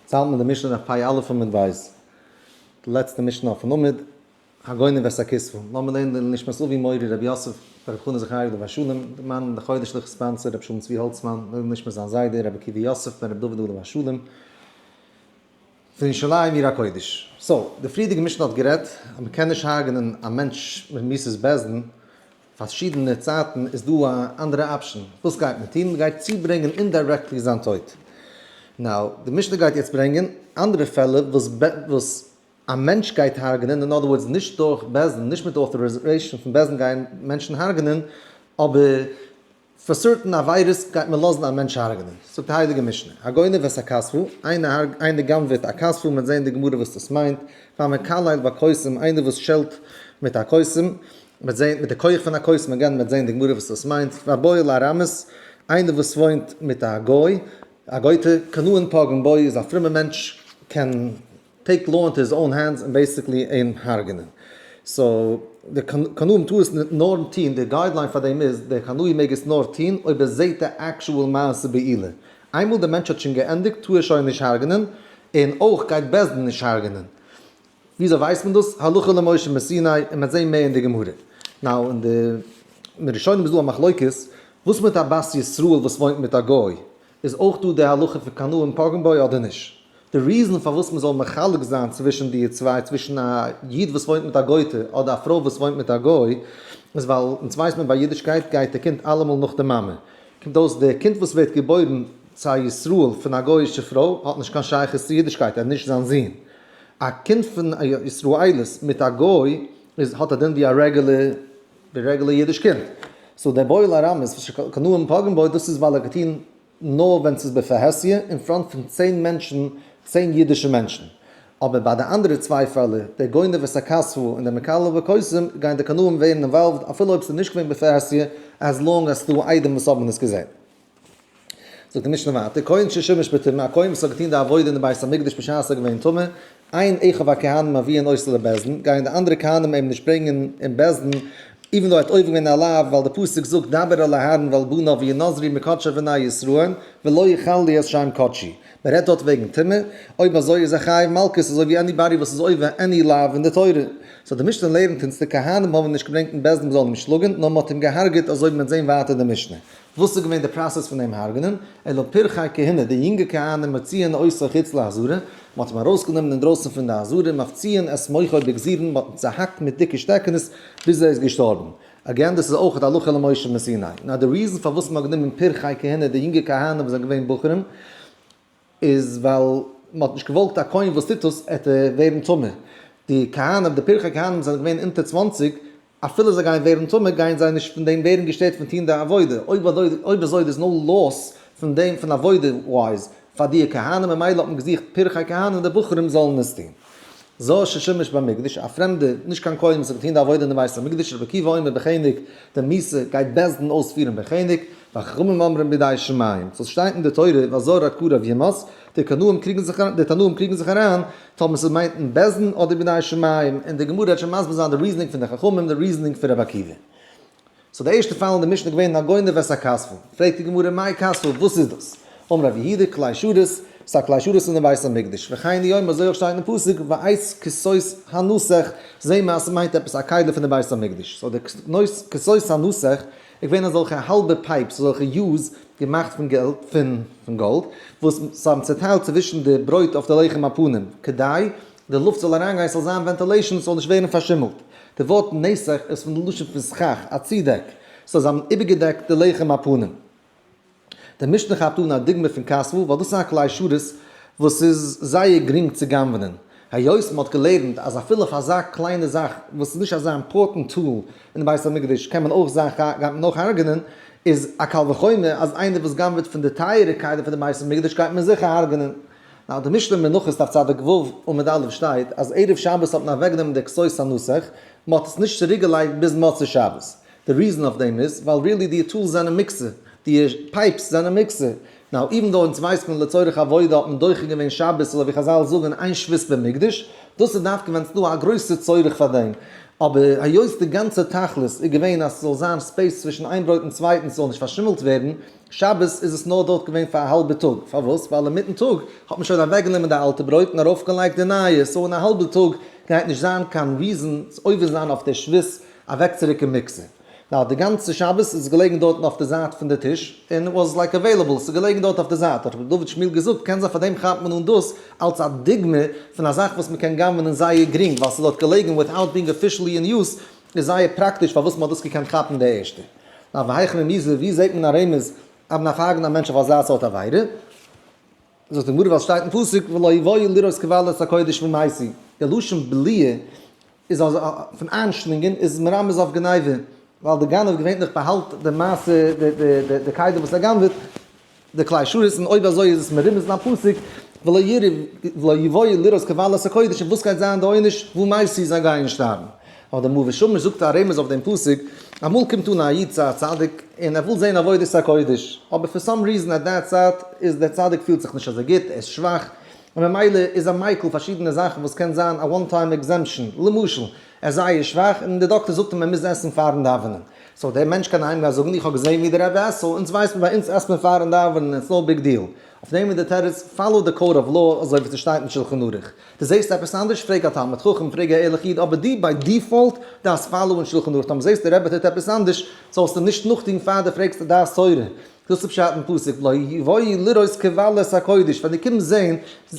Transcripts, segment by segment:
צו האלטן מיט די משנה דף פ"א עמוד ב', די לעצטע משנה אויפן עמוד, הגונב את הכתפה. לאמיר לערנען די נשמת אבי מורי רבי יוסף ברב חנא זכריה עליו השלום, די מאן די חודש'ליכע sponsor רבי שלום צבי האלצמאן, לעילוי נשמת זיין זיידע רבי עקיבא יוסף בן רבי דוד עליו השלום, פון ירושלים עיר הקודש. So, די פריערדיגע משנה האט גערעדט אז מען קען נישט הרג'נען א מענטש מיט מיתת בית דין, פארשידענע צייטן איז דא א אנדערע option, וואס גייט מען טון? מען גייט צוברענגען indirectly זיין טויט. Now, די משנה גייט יעצט ברענגען אנדערע פעלער וואס וואס א מענטש גייט הרג'נען, in other words נישט דורך בית דין, נישט מיט authorization פון בית דין גייען מענטשן הרג'נען, אבער פאר certain עבירות גייט מען לאזן א מענטש הרג'נען. זאגט די הייליגע משנה, הגונב את הכתפה, איינער גנב'עט א כתפה, מ'וועט זען די גמרא וואס דאס מיינט, והמקלל בקוסם, איינער וואס שעלט מיט א קוסם, מ'וועט זען מיט די כח פון א קוסם, again מ'וועט זען די גמרא וואס דאס מיינט, והבועל ארמית, איינער וואס וואוינט מיט א גוי, א גוי'טע, קנאין פוגעין בו איז א פרומע מענטש קען take law into his own hands און basically אים הרג'נען. So די קנאים טאר עס נאר טוהן, די guideline פאר דעם איז, די קנאי מעג עס נאר טוהן אויב ער זעהט די actual מעשה בעילה. איינמאל די מענטש האט שוין געענדיגט טאר ער שוין נישט הרג'נען, און אויך גייט בית דין נישט הרג'נען. וויאזוי ווייסט מען דאס? הלכה למשה מסיני, און מ'וועט זעהן מער אין די גמרא. Now אין די ראשונים איז דא א מחלוקת, וואס מיט א בת ישראל וואס וואוינט מיט א גוי, איז אויך דא די הלכה פון קנאים פוגעים בו אדער נישט? די reason פארוואס מען זאל מחלק זיין צווישן די צוויי, צווישן א איד וואס וואוינט מיט א גוי'טע אדער א פרוי וואס וואוינט מיט א גוי, איז ווייל אונז ווייסט מען ביי אידישקייט גייט די קינד אלעמאל נאך די מאמע. קומט אויס די קינד וואס ווערט געבוירן צו א ישראל פון א גוי'אישע פרוי האט נישט קיין שייכות צו אידישקייט, ער איז נישט זיין זון. א קינד פון א ישראלית מיט א גוי איז האט א דין ווי א רעגולער ווי רעגולער אידיש קינד. So דער בועל ארמית וואס קנאים פוגעים בו דאס איז ווייל ער האט געטון נאר ווען ס'איז בפרהסיא אין front פון 10 מענטשן, 10 אידישע מענטשן. אבער ביי די אנדערע צוויי פעלער, דער גונב את הכתפה און דער מקלל בקוסם, גייען די קנאים ווערן involved אפילו אויב ס'איז נישט געווען בפרהסיא, as long as ס'דא עדים וואס האבן עס געזען. זאגט די משנה ווייטער, כהן ששימש בטומאה, א כהן וואס האט געטון די עבודה אין די בית המקדש בשעת ער איז געווען טמא, אין אחיו הכהנים מביאין אותו לבית דין, גייען די אנדערע כהנים אים נישט ברענגען אין בית דין, even though ער האט עובר געווען א לאו, ווייל די פסוק זאגט דבר אל אהרן ואל בניו וינזרו מקדשי בני ישראל, ולא יחללו את שם קדשי. מען רעדט דארט וועגן טומאה, אויב אזוי איז ער חייב מלקות אזוי ווי anybody וואס איז עובר any לאו אין די תורה. So די משנה לערנט אונז די כהנים האבן נישט געברענגט אין בית דין מען זאל אים שלאגן, נאר מען האט אים געהארגעט אזוי ווי מען וועט זען ווייטער אין די משנה. וואס איז געווען די process פון דעם הרג'נען? אלא פרחי כהונה, די יונגע כהנים מוציאין אותו חוץ לעזרה, מען האט אים ארויסגענומען אינדרויסן פון די עזרה, מפציעין את מוחו בגזירין, מען האט אים צוהאקט מיט דיקע שטעקענעס ביז ער איז געשטארבן. Again, דאס איז אויך הלכה למשה מסיני. Now די reason פארוואס מען האט גענומען פרחי כהונה, די יונגע כהנים וואס זענען געווען בחורים, איז ווייל מען האט נישט געוואלט א כהן וואס טוט דאס עט ער ווערן טמא. די כהנים, די פרחי כהנים זענען געווען אונטער 20, אפילו זיי גייען ווערן טמא גייען זיי נישט פון דעם ווערן געשטערט פון טון די עבודה. אויב אזוי there's no loss פון דעם פון עבודה wise פאר די כהנים, ממילא האט מען געזוכט פרחי כהנים די בחורים זאלן עס טון. זר ששימש במקדש, א פרעמדער, נישט קיין כהן וואס האט געטון די עבודה אין די בית המקדש, רבי עקיבא אומר בחנק, די מיתה גייט בית דין אויספירן בחנק, וחכמים אומרים בידי שמים. So ס'שטייט אין די תורה והזר הקרב יומת, די קנאים קריגן זיך די תנאים קריגן זיך אריין, טאמער ס'מיינט אין בית דין אדער בידי שמים, און די גמרא וועט שוין מסביר זיין די reasoning פון די חכמים, די reasoning פון רבי עקיבא. So די ערשטע פאל אין די משנה געווען הגונב את הכתפה. פרעגט די גמרא מאי כתפה, וואס איז דאס? אמר רב יהודה כלי שרת, ס'איז א כלי שרת אין די בית המקדש. וכן הוא אומר, אזוי אויך שטייט אין פסוק ואת כסות הנסך, זעהן מיר אז ס'מיינט עפעס א כלי פון די בית המקדש. So די כסות הנסך איז געווען אזעלכע האלבע pipes, אזעלכע U's געמאכט פון געלט, פון גאלד, וואס זיי האבן צעטיילט צווישן די ברויט אויף די לחם הפנים, כדי די לופט זאל אריינגיין, ס'זאל זיין ventilation, ס'זאל נישט ווערן פארשימלט. די ווארט נסך איז פון די לשון פון סכך, א צודעק. So זיי האבן איבערגעדעקט די לחם הפנים. די משנה כאפט אן א דוגמא פון כתפה, ווייל דאס איז א כלי שרת וואס איז זייער גרינג צו גנב'נען. היות מען האט געלערנט אז אפילו אויף אזא קליינע זאך וואס איז נישט אזא important tool אין בית המקדש קען מען אויך זיין גייט מען אויך הרג'נען, איז א קל וחומר אז איינער וואס גנב'עט פון די טייערע כלים פון די בית המקדש גייט מען זיכער הרג'נען. Now די משנה אין מנחות דף צדיק ו' עמוד א' שטייט אז ערב שבת האט מען אוועקגענומען די כסות הנסך, מען האט עס נישט צוריקגעלייגט ביז מוצאי שבת. די reason אויף דעם איז ווייל really די tools זענען מוקצה, די pipes זענען מוקצה. Now, even though אונז ווייסט מען לצורך עבודה האט מען דוחה געווען שבת אזוי ווי חזל זאגן אין שבות במקדש, דאס איז דווקא ווען ס'דא א גרויסע צורך פאר דעם, אבער היות די גאנצע תכלית איז געווען אז ס'זאל זיין space צווישן איין ברויט און צווייטן ס'זאל נישט פארשימלט ווערן, שבת איז עס נאר דארט געווען פאר א האלבע טאג, פארוואס? ווייל אינמיטן טאג האט מען שוין אוועקגענומען די אלטע ברויט און ארויפגעלייגט די נייע, so אין א האלבע טאג גייט נישט זיין קיין reason צו עובר זיין אויף די שבות אוועקצורוקן מוקצה. Now די גאנצע שבת איז געלעגן דארטן אויף די זייט פון די טיש, און was like available, ס'איז געלעגן דארט אויף די זייט, האט רבי דוד שמואל געזאגט, קען זיין פאר דעם כאפט מען אן דאס אלס א דוגמא פון א זאך וואס מ'קען גנב'נען זייער גרינג, ווייל ס'איז דארט געלעגן without being officially in use, איז זייער פראקטיש פארוואס מ'האט דאס געקענט כאפן די ערשטע. Now והיכן רמיזא, ווי זעט מען א רמז אז מ'דארף הרג'נען א מענטש אויף אזא סארט עבירה? זאגט די גמרא ווייל ס'שטייט אין פסוק ולא יבואו לראות כבלע את הקודש ומתו, די לשון בליעה איז אז פון איינשלינגען איז מרמז אויף גניבה, ווייל די גנב געווענליך באהאלט די מעשה די כלי וואס ער גנב'עט, די כלי שרת, און אויב אזוי איז עס מרומז אין א פסוק ולא יראו ולא יבואו לראות כבלע את הקודש, און וואס גייט זיין די עונש? ומתו, זיי גייען שטארבן. אבער דער מאור ושמש זאגט א רמז אויף דעם פסוק, אמאל קומט אן א איד צו א צדיק און ער וויל זען עבודת הקודש, אבער for some reason at that צייט איז דער צדיק פילט זיך נישט אזוי גוט, ער איז שוואך, און ממילא איז ער מיקל פארשידענע זאכן וואס קען זיין א one time exemption, למשל, ער איז זייער שוואך און דער דאקטער זאגט אים ער מוז עסן פארן דאווענען, so דער מענטש קען אהיים גיין זאגן איך האב געזען ווי דער רבי עסט, so אונז ווייסט מען ביי אונז עסט מען פארן דאווענען, it's no big deal. אויף דעם איז די תירוץ, follow the code of law אזוי ווי ס'שטייט אין שלחן ערוך. דו זעסט עפעס אנדערש פרעג א תלמיד חכם, פרעג א ערליך איד, אבער דו by default דארפסט follow ען שלחן ערוך, טאמער זעסט דער רבי טוט עפעס אנדערש, זאלסטו נישט נאכטון פאר דו פרעגסט א דעת תורה. דאס איז פשט אין פסוק לא יבואו לראות כבלע את הקודש, ווען דו קומסט זען,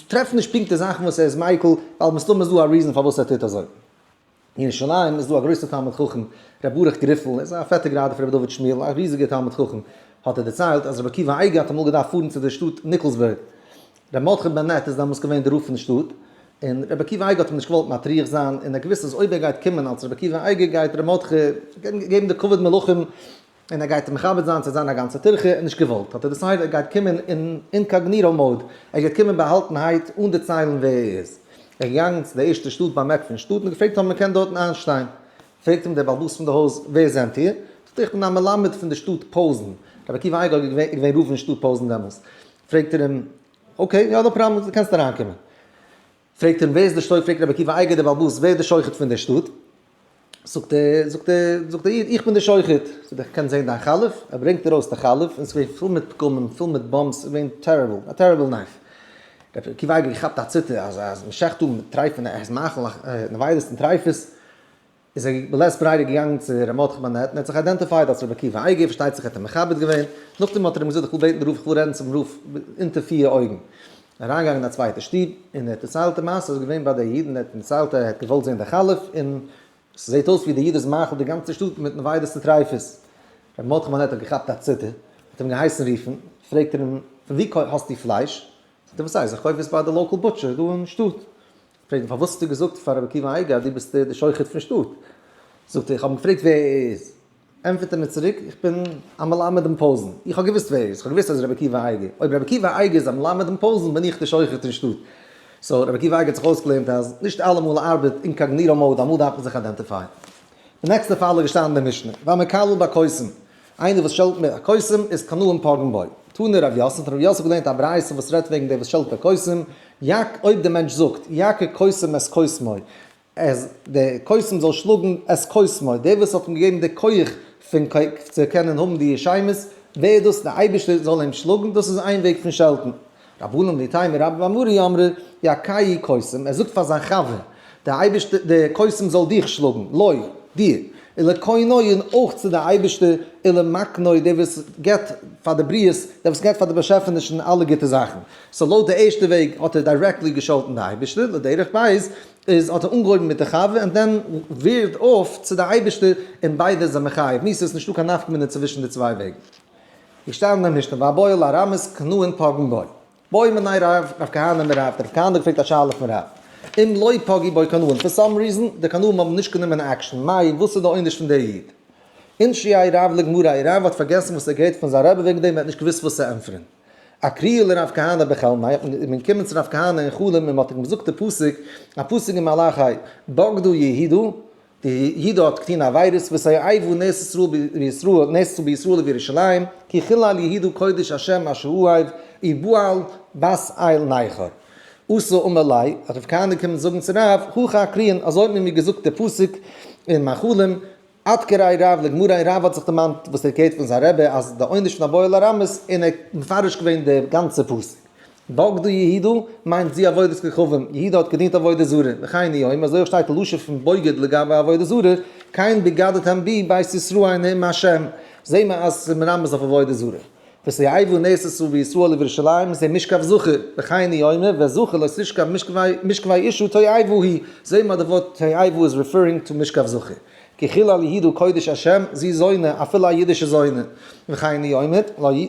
טרעף נישט פונקט די זאכן וואס ער איז מיקל, ווייל מסתמא איז דא א reason פארוואס ער טוט אזוי. אין ירושלים איז דא א גרויסער תלמיד חכם, ר' ברוך גריפל, ער איז א פעטער גראדע פון רבי דוד שמואל, א ריזיגער תלמיד חכם, האט ער דערציילט אז רבי עקיבא אייגער האט אמאל געדארפט פארן צו דער שטאט ניקלסבורג, רבי מרדכי באנעט איז דעמאלס געווען דער רב פון שטאט, און רבי עקיבא אייגער האט אים נישט געוואלט מטריח זיין, און ער האט געוואוסט אז אויב ער גייט קומען אלס רבי עקיבא אייגער גייט רבי מרדכי געבן די כבוד מלכים, און ער גייט אים מכבד זיין צו זיין א גאנצע טירחה, און נישט געוואלט, האט ער decided ער גייט קומען אין incognito mode, ער גייט קומען באהאלטנהייט אן דערציילן ווער ער איז. ער איז געגאנגען צו די ערשטע שטאט ביים עק פון שטאט און געפרעגט אויב מען קען דארטן איינשטיין. פרעגט אים דער בעל הבית פון די הויז, ווער זענט איר? זאגט ער, איך בין א מלמד פון די שטאט פויזן. רבי עקיבא אייגער איז געווען רב אין שטאט פויזן דעמאלס. פרעגט ער אים, okay, יא no problem, דו קענסט אריינקומען. פרעגט אים, ווער איז דער שוחט? פרעגט רבי עקיבא אייגער דער בעל הבית, ווער איז דער שוחט פון דער שטאט? זאגט ער, זאגט ער, זאגט דער איד, איך בין דער שוחט. זאגט ער, איך קען זען דיין חלף? ער ברענגט ארויס די חלף, און עס איז געווען פול מיט פגמים, פול מיט bumps, עס איז געווען terrible, א terrible knife. רבי עקיבא אייגער געכאפט א ציטער, אז אז מען שעכט דא מיט טרייפענע, ער איז מאכל נבילות און טרייפות. איז ער בלית ברירה געגאנגען צו ר' מרדכי באנעט און ער האט זיך identified אלס רבי עקיבא אייגער, פארשטייט זיך ער האט אים מכבד געווען, נאכדעם האט ער אים געזאגט איך וויל בעטן די רב איך וויל רעדן צום רב אונטער פיר אויגן, אריינגעגאנגען אין א צווייטע שטוב און ער האט דערציילט די מעשה איז געווען ביי די איד און ער האט דערציילט ער האט געוואלט זען די חלף און ס'זעט אויס ווי די איד איז מאכיל די גאנצע שטאט מיט נבילות און טריפות, ר' מרדכי באנעט האט געכאפט א ציטער, האט אים געהייסן רופן, פרעגט ער אים פון ווי האסטו פלייש? זאגט ער וואס הייסט איך קויף עס ביי די local butcher דא אין שטאט. פרעגט אים פארוואס האסטו געזאגט פאר רבי עקיבא אייגער אז דו ביסט די שוחט פון שטאט? זאגט ער איך האב אים געפרעגט ווער ער איז, ענטפערט ער מיר צוריק איך בין א מלמד אין פויזן, איך האב געוואוסט ווער ער איז, איך האב געוואוסט אז רבי עקיבא אייגער, אויב רבי עקיבא אייגער איז א מלמד אין פויזן בין איך די שוחט אין שטאט. So רבי עקיבא אייגער האט זיך אויסגעלערנט אז נישט אלעמאל ארבעט incognito mode, אמאל דארף מען זיך identify ען. די נעקסטע פאל איז געשטאנען אין די משנה, והמקלל בכותים, איינער וואס שעלט מיט א כותם איז קנאים פוגעין בו. תנא רב יוסף, האט רב יוסף געלערנט א ברייתא וואס רעדט וועגן דער וואס שעלט ביי כותם, יק אויב דער מענטש זאגט, יכה כותם את כותמו, אז דער כותם זאל שלאגן את כותמו, דער וואס האט אים געגעבן די כח פון צו קענען האבן די שמות, ווער איז דאס? דער אייבערשטער זאל אים שלאגן, דאס איז איין וועג פון שעלטן. רבנן ליתימא רבה בר מרי אמרי, יכהו כותם, ער זאגט פאר זיין חבר, דער אייבערשטער, דער כותם זאל דיך שלאגן, לו, דיר, ולקונו און אויך צו דער אייבערשטער, ולמקנו, דער וואס געבט פאר די בריות, דער וואס געבט פאר די באשעפענישן אלע גוטע זאכן. So לויט די ערשטע וועג האט ער directly געשאלטן די אייבערשטער, לדרך בית איז האט ער אנגעהויבן מיט די חבר און then veered off צו די אייבערשטער און ביידע זענען מחייב מיתה, ס'איז נישטא קיין נפקא מינה צווישן די צוויי וועגן. געשטאנען אין משנה והבועל ארמית קנאין פוגעין בו. בעא מיניה רב רב כהנא מרב, דער רב כהנא האט געפרעגט א שאלה פון רב. אם לא פגעו בו קנאין, for some reason, די קנאים האבן נישט גענומען action, מאי, וואס איז די עונש פון דער איד? אנשייה רב לגמרא, רב האט פארגעסן וואס ער האט געהערט פון זיין רבי וועגן דעם, ער האט נישט געוואוסט וואס צו ענטפערן. אקריוה לרב כהנא בחלמיה, איז מען געקומען צו רב כהנא אין חלום און מען האט אים געזאגט די פסוק, א פסוק אין מלאכי, בגדה יהודה. די יהודה האט געטון עבירות ותועבה נעשה בישראל נעשתה בישראל ובירושלים כי חילל יהודה קודש השם אשר אהב ובעל בת אל נכר. אתא אמר ליה, האט רב כהנא געקומען זאגן צו רב, הכי אקריון, אזוי האט מען מיר געזאגט די פסוק אין מאכלים, אדכריה רב לגמרא און רב האט זיך דערמאנט וואס ער האט געהערט פון זיין רבי אז די עונש פון א בועל ארמית און ער האט מפרש געווען די גאנצע פסוק. בגדה יהודה מיינט זו עבודת כוכבים, יהודה האט געדינט עבודה זרה, וכן הוא אומר, אזוי אויך שטייט לשון פון בוגד לגבי עבודה זרה, כן בגדתם בי בית ישראל נאום השם, זעהן מיר אז ס'איז מרמז אויף עבודה זרה. ותועבה נעשתה בישראל ובירושלים זה משכב זכר, וכן הוא אומר, וזכר לא תשכב משכבי אשה תועבה היא, זעהן מיר אז די ווארט תועבה איז referring to משכב זכר. כי חילל יהודה קודש השם, זו זונה, אפילו א אידישע זונה. וכן הוא אומר,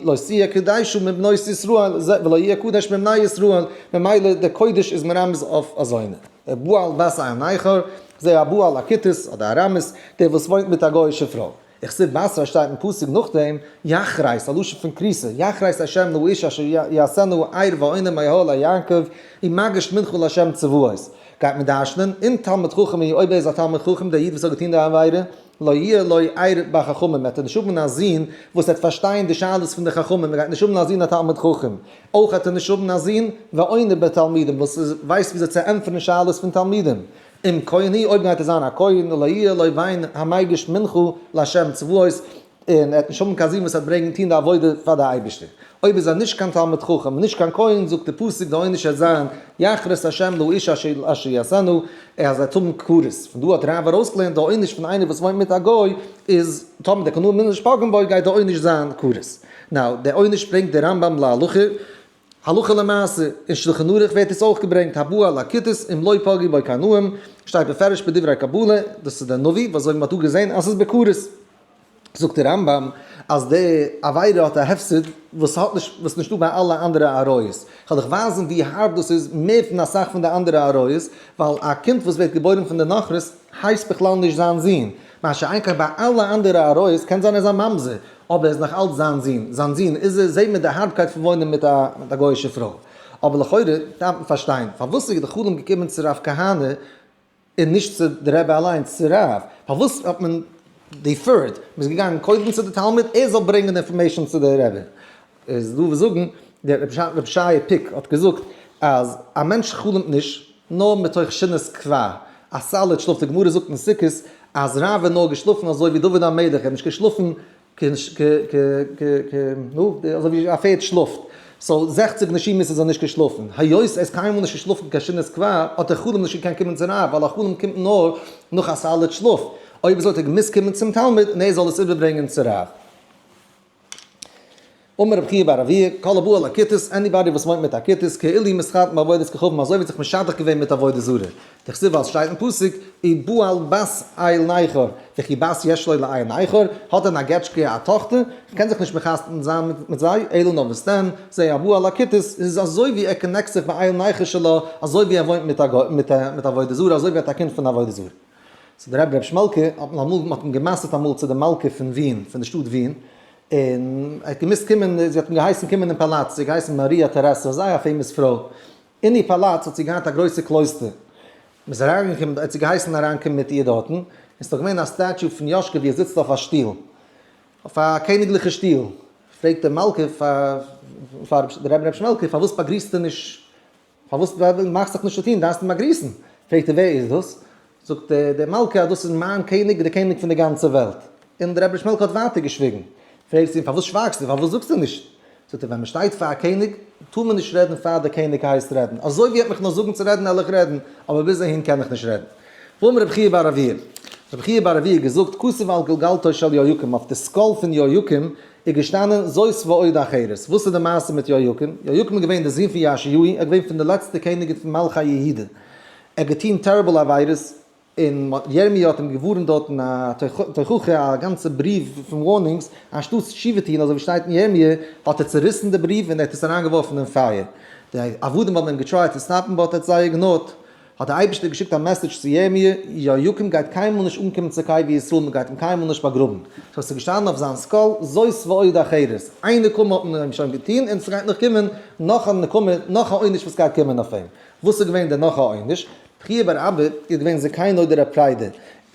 לא תהיה קדשה מבנות ישראל, ולא יהיה קדש מבני ישראל, ממילא די קודש איז מרמז אויף א זונה. בועל בת אל נכר, זה הבועל הכותית אדער ארמית, דער וואס וואוינט מיט א גוי'אישע פרוי. וכתיב בתריה שטייט אין פסוק נאכדעם, יכרת, א לשון פון כריתה, יכרת השם לאיש אשר יעשנה ער ואונן מאהלי יעקב, ומגיש מנחה להשם צבאות. גייט מען דרש'נען, אם תלמיד חכם הוא, אויב ער איז א תלמיד חכם, דער איד וואס האט געטון די עבירה, לא יהיה לו ער בחכמים, וועט ער נישט האבן א זון וואס וועט פארשטיין די שאלות פון די חכמים, ער גייט נישט האבן א זון א תלמיד חכם, אויך וועט ער נישט האבן א זון ועונה בתלמידים וואס ווייסט וויאזוי צו ענטפערן שאלות פון תלמידים. אם כהן הוא, אויב גייט ער זיין א כהן, לא יהיה לו בן המגיש מנחה לה' צבאות, און ער וועט נישט האבן קיין זון וואס וועט ברענגען טון די עבודה פאר די אייבערשטער. אויב איז ער נישט קיין תלמיד חכם און נישט קיין כהן, זאגט די פסוק די עונש וועט זיין יכרת ה' לאיש אשר יעשנה, אז ער וועט האבן כרת. פון דא האט רב ארויסגעלערנט די עונש פון איינער וואס וואוינט מיט א גוי איז טאמער די קנאים נישט פוגעים בו גייט די עונש זיין כרת. now די עונש ברענגט די רמב ם להלכה. הלכה למעשה, אין שלחן ערוך ווערט עס אויך געברענגט הבועל הכותית אם לא פגעו בו קנאים, שטייט בפירוש בדברי קבלה, דאס איז דער נביא, וואס אזוי ווי מען האט דא געזען אז עס איז בכרת. זאגט דער רמב ם אז די עבירה האט א הפסד וואס האט נישט וואס נישטא ביי אלע אנדערע עריות. כ'וועל דיך ווייזן ווי הארב דאס איז מער פון אסאך פון די אנדערע עריות, ווייל א קינד וואס ווערט געבוירן פון די נכרית הייסט בכלל נישט זיין זון, מה שאין כן ביי אלע אנדערע עריות קען זיין ער איז א ממזר, אבער ער איז נאך אלץ זיין זון, זיין זון איז ער, זעהט מען די הארבקייט פון וואוינען מיט א מיט א גוי'אישע פרוי. אבער לכאורה דארף מען פארשטיין, פארוואס איז די חלום געקומען צו רב כהנא און נישט צו די רבי אליינס, צו רב? פארוואס האט מען deferred, מען איז געגאנגען קודם צו די תלמיד, ער זאל ברענגען די information צו די רבי? איז דא וואס זאגן, דער רבי שייע פיק האט געזאגט אז א מענטש חלומ'ט נישט נאר מתוך שינת קבע, א solid שלאף, די גמרא זאגט אין סוכות אז רב איז נאר געשלאפן אזוי ווי דוד המלך, ער האט נישט געשלאפן כ כ כ כ נו, אזוי ווי א פערד שלאפט, so 60 נשימות איז ער נישט געשלאפן, היות ער איז קיינמאל נישט געשלאפן קיין שינת קבע האט דער חלום נישט געקענט קומען צו רב, ווייל א חלום קומט נאר נאך א solid שלאף, אויב אזוי האט ער געמוזט קומען צום תלמיד און ער זאל עס איבערברענגען צו רב. אמר רבי חייא בר אבויה, כל הבועל הכותית, anybody וואס וואוינט מיט א כותית, כאילו מתחתן בעבודת כוכבים, אזוי ווי זיך משדך געווען מיט עבודה זרה. דכתיב ווייל ס'שטייט אין פסוק, ובעל בת אל נכר, וכי בת יש לו לאל נכר, האט דען א געטשקע א טאכטער? כ'קען זיך נישט מחתן זיין מיט זיי, אלא נאר וואס דען, זה הבועל הכותית, איז אזוי ווי ער connect זיך באל נכר שלו, אזוי ווי ער וואוינט מיט עבודה זרה, אזוי ווי ער האט א קינד פון עבודה זרה. so דער רבי ר' שמעלקע האט מען אמאל, מ'האט אים גע'מסר'ט אמאל צו די מלכה פון ווין, פון די שטאט ווין, און ער האט געמוזט קומען, זי האט אים געהייסן קומען אין פאלאץ, זי האט געהייסן מאריא טערעסא, זייער א famous פרוי, אין איר פאלאץ האט זי געהאט א גרויסע קלויסטער, מען איז אריינגעקומען, האט זי געהייסן אריינקומען מיט איר דארטן, און ס'איז דאך געווען א statue פון יאשקע ווי ער זיצט אויף א שטול, אויף א קעניגליכע שטול, פרעגט די מלכה פאר פאר דער רבי ר' שמעלקע, פארוואס באגריסטו נישט פארוואס מאכסט זיך נישט צו טון, דארפסט אים באגריסן. פרעגט ער ווער איז דאס? זאגט דער מלכה אז דאס איז מיין קעניג, דער קעניג פון דער גאנצער וועלט. און דער רבי שמעלקע האט ווייטער געשוויגן. פרעגט זי אים פארוואס שווייגסטו, פארוואס זאגסטו נישט? זאגט ער ווען מען שטייט פאר א קעניג טאר מען נישט רעדן פאר דער קעניג הייסט רעדן, אזוי ווי ער וועט מיך נאר זאגן צו רעדן וועל איך רעדן, אבער ביז אהין קען איך נישט רעדן. ואמר רבי חייא בר אבויה, רבי חייא בר אבויה האט געזאגט, כתוב על גלגלתו של יהויקים, אויף די skull פון יהויקים איז געשטאנען זאת ועוד אחרת. וואס איז די מעשה מיט יהויקים? יהויקים איז געווען דער זון פון יאשיהו, ער איז געווען פון די לעצטע קעניגן פון מלכי יהודה. ער האט געטון terrible עבירות, און ירמי' האט אים געווארנט דארט אין א תוכחה, א גאנצע בריוו פון warnings, אנשטאטס תשובה טון אזוי ווי שטייט אין ירמי', האט ער צעריסן די בריוו און ער האט עס אריינגעווארפן אין פייער. די עבדים האבן אים גע try ט צו stop ן but ער האט זיי ignore ט. האט דער אייבערשטער געשיקט א message צו ירמי', יהויקים גייט קיינמאל נישט אנקומען צו קבר ישראל, מען גייט אים קיינמאל נישט באגראבן. so עס איז געשטאנען אויף זיין skull, זאת ועוד אחרת, איין נקמה האט מען אים שוין געטון, און עס גייט נאך קומען נאך א נקמה, נאך א עונש וואס גייט קומען אויף אים. וואס איז געווען דער נאך א עונש? חייא בר אבא איז געווען זקנו דרב פרידא,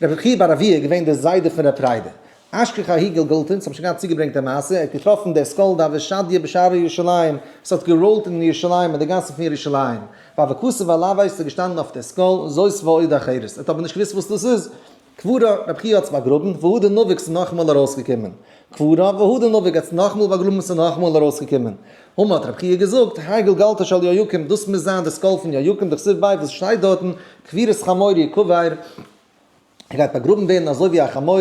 רבי חייא בר אבויה איז געווען דער זיידע פון ר' פריידא. אשכח ההיא גלגלתא, אונז האבן שוין געהאט צוגעברענגט די מעשה, ער האט געטראפן דער skull דהוה שדיא בשערי ירושלים, עס האט געראולט אין ירושלים אין די גאסן פון ירושלים. והוה כתיב עילויה, עס איז געשטאנען אויף דער skull, זאת ועוד אחרות. ער האט אבער נישט געוואוסט וואס דאס איז. קברה, רבי חייא האט עס באגראבן, והדר נביק ס'איז נאכאמאל ארויסגעקומען. קברה, והדר נביק האט עס נאכאמאל באגראבן ס'איז נאכאמאל ארויסגעקומען. אמר האט רבי חייא געזאגט, האי גלגלתא של יהויקים, דאס מוז זיין די skull פון יהויקים, דכתיב ביה וואס שטייט דארטן, קבורת חמור יקבר, ער גייט באגראבן ווערן אזוי ווי א חמור,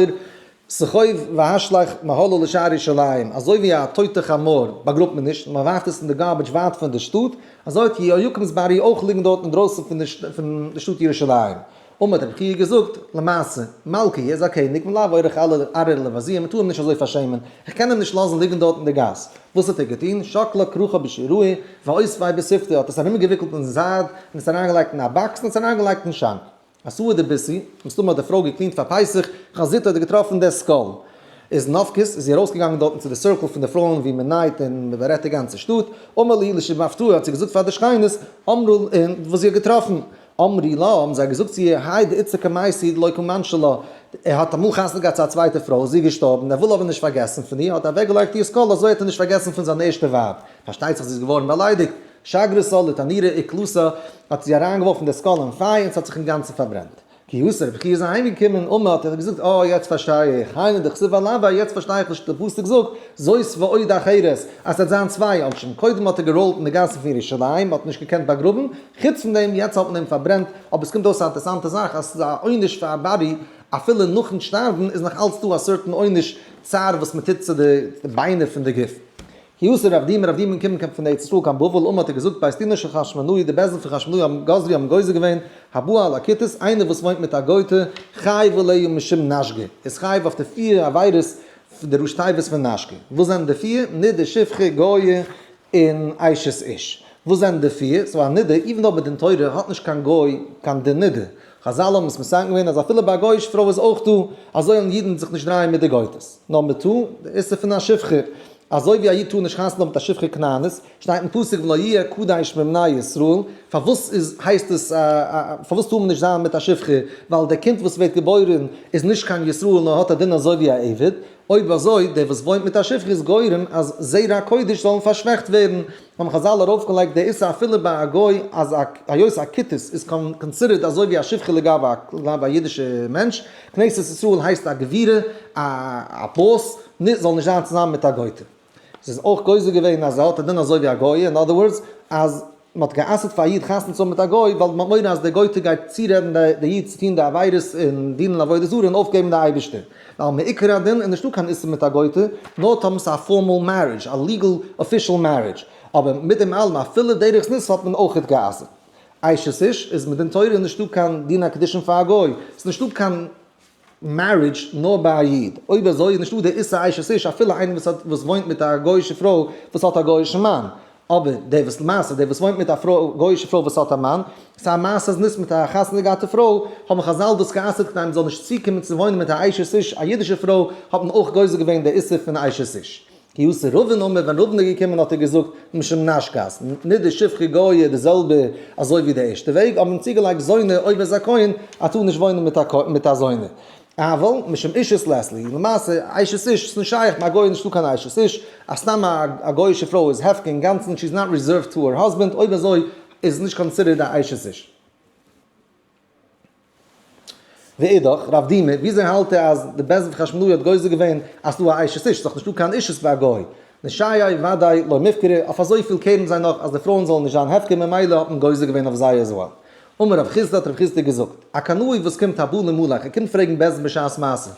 סחוב והשלך מהלא לשער ירושלים, אזוי ווי א טויטע חמור באגראבט מען נישט, מען ווארפט עס אין די garbage ווייט פון די שטאט, אזוי האט יהויקים'ס body אויך ליגן דארט אינדרויסן פון די שטאט ירושלים. אמר האט רבי חייא געזאגט, למעשה, מלכא איז א קעניג ולאו אורח ארעא לבזויי, מען טאר אים נישט אזוי פארשעמען, איך קען אים נישט לאזן ליגן דארט אין די גאס. וואס האט ער געטון? שקלה כרכא בשיראי, ואותביה בסיפטא, האט עס ארומגעוויקלט אין זייד, און עס אריינגעלייגט אין א box, און עס אריינגעלייגט אין שאנק. אתא דביתהו, מסתמא האט די פרוי געקלינט פאר פסח, חזיתא האט געטראפן די skull. איז נפקת, איז זי ארויסגעגאנגען דארטן צו די circle פון די פרויען ווי מען נייט און מען בארעדט די גאנצע שטאט, אמרה להו לשמעתתא האט זי געזאגט פאר די שכנות, אמרו און וואס זי האט געטראפן. אמרי לה, האבן זיי געזאגט צו איר, האי דאיתתא קמייתא דלא קא מנשא לה, ער האט אמאל חתונה געהאט צו א צווייטע פרוי, זי איז געשטארבן, ער וויל אבער נישט פארגעסן פון איר, האט ער אוועקגעלייגט איר skull, אזוי האט ער נישט פארגעסן פון זיין ערשטע ווייב. פארשטייט זיך זי איז געווארן באליידיגט. שגרתה לתנורא אקלתה, האט זי אריינגעווארפן די skull אין פייער און ס'האט זיך אינגאנצן פארברענט. כי אתא רבי חייא איז אהיימגעקומען, אמר האט ער געזאגט, אה, יעצט פארשטיי איך, היינו דכתיב עילויה, יעצט פארשטיי איך וואס די פסוק זאגט, זאת ועוד אחרות, אז ס'וועט זיין צוויי עונשים, קודם האט ער געראולט אין די גאסן פון ירושלים, מ'האט נישט געקענט באגראבן, חוץ פון דעם, יעצט האט מען אים פארברענט, אבער עס קומט אויס א אינטערסאנטע זאך, אז ס'איז א עונש פאר א body, אפילו נאכן שטארבן איז נאך אלץ דא א certain עונש צער וואס מ'טוט צו די ביינער פון די גוף. כי אתא רב דימי, רב דימי קומען פון ארץ ישראל קיין בבל, אמר האט ער געזאגט, בית דינו של חשמונאי, די בית דין פון חשמונאי האבן גזרו האבן גוזר געווען, הבא על הכותית, איינער וואס וואוינט מיט א גויטע, חייב עליה משום נשגה, איז חייב אויף די פיר עבירות פון די ראשי תיבות פון נשגה. וואס זענען די פיר? נידה, שפחה, גויה, און אשת איש. וואס זענען די פיר? so א נידה, even though מדין תורה האט נישט קיין גוי קיין דין נידה. חזל האבן עס מתקן געווען אז אפילו ביי א גוי'אישע פרוי איז אויך דא, אזוי זאלן אידן זיך נישט דרייען מיט די גוי'טעס. נאר מען טאר, די איסור פון א שפחה. אזוי ווי א איד טאר נישט חתונה האבן מיט א שפחה כנענית, שטייט אין פסוק ולא יהיה קדש מבני ישראל, פארוואס איז הייסט עס א פארוואס טאר מען נישט זיין מיט א שפחה, ווייל דער קינד וואס ווערט געבוירן איז נישט קיין ישראל נאר האט א דין אזוי ווי א עבד, אויב אזוי דער וואס וואוינט מיט א שפחה איז גורם אז זרע הקודש זאלן פארשוועכט ווערן, האבן חזל ארויפגעלייגט די איסור אפילו ביי א גוי אז היות א כותית איז considered אזוי ווי א שפחה לגבי א אידישע מענטש, כנסת ישראל הייסט א גבירה, א boss, זאל נישט זיין צוזאמען מיט א גויטע. עס איז אויך גוזר געווען אז ער האט א דין אזוי ווי א גוי, אין other words אז מען האט גע'אסר'ט פאר א איד חתונה צו האבן מיט א גוי ווייל מען האט מורא אז די גויטע גייט צורעדן די איד צו טון די עבירות און דינען עבודה זרה און אויפגעבן די אייבערשטער. ווייל מעיקר הדין איז נישטא קיין איסור מיט א גויטע, נאר טאמער ס'איז א formal marriage, א legal official marriage. אבער מיט דעם אלעם אפילו דרך זנות האט מען אויכעט גע'אסר'ט. אשת איש איז מדין תורה נישטא קיין דין הקידושין פאר א גוי, ס'איז נישטא קיין marriage נאר ביי א איד, אויב אזוי איז נישטא די איסור אשת איש אפילו איינער וואס האט וואס וואוינט מיט א גוי'אישע פרוי וואס האט א גוי'אישן מאן, אבער דער וואס למעשה דער וואס וואוינט מיט א פרוי גוי'אישע פרוי וואס האט א מאן, ס'איז א מעשה זנות מיט א חתונה געהאטע פרוי, האבן חזל דאס גע'אסר'ט כדי מ'זאל נישט צוקומען צו וואוינען מיט א אשת איש א אידישע פרוי, האט מען אויך גוזר געווען די איסור פון אשת איש. כי אתא רבין אמר, ווען רבין איז געקומען האט ער געזאגט, משום נשגת, נידה שפחה גויה די זעלבע אזוי ווי די ערשטע וועג, האט מען צוגעלייגט זונה אויב ער איז א כהן, ער טאר נישט וואוינען מיט א זונה. אבל משום אישות לית להו, למעשה אשת איש איז נישט שייך, ביי א גוי איז נישטא קיין אשת איש, א סתם א גוי'אישע פרוי איז הפקר אינגאנצן, she is not reserved to her husband, אויב אזוי איז נישט considered א אשת איש. ואידך, רב דימי, וויאזוי האלט ער אז די בית דין פון חשמונאי האט גוזר געווען אז ס'דא א אשת איש, ס'דאך נישטא קיין אישות ביי א גוי. נשייא ודאי לא מיפקרי, אויף אזויפיל קערן זיי נאך אז די פרויען זאלן נישט זיין הפקר ממילא האט מען גוזר געווען אויף זיי as well. אמר רב חסדא האט רב חסדא געזאגט, א קנאי וואס קומט הבא לימלך, ער קומט פרעגן בית דין בשעת מעשה,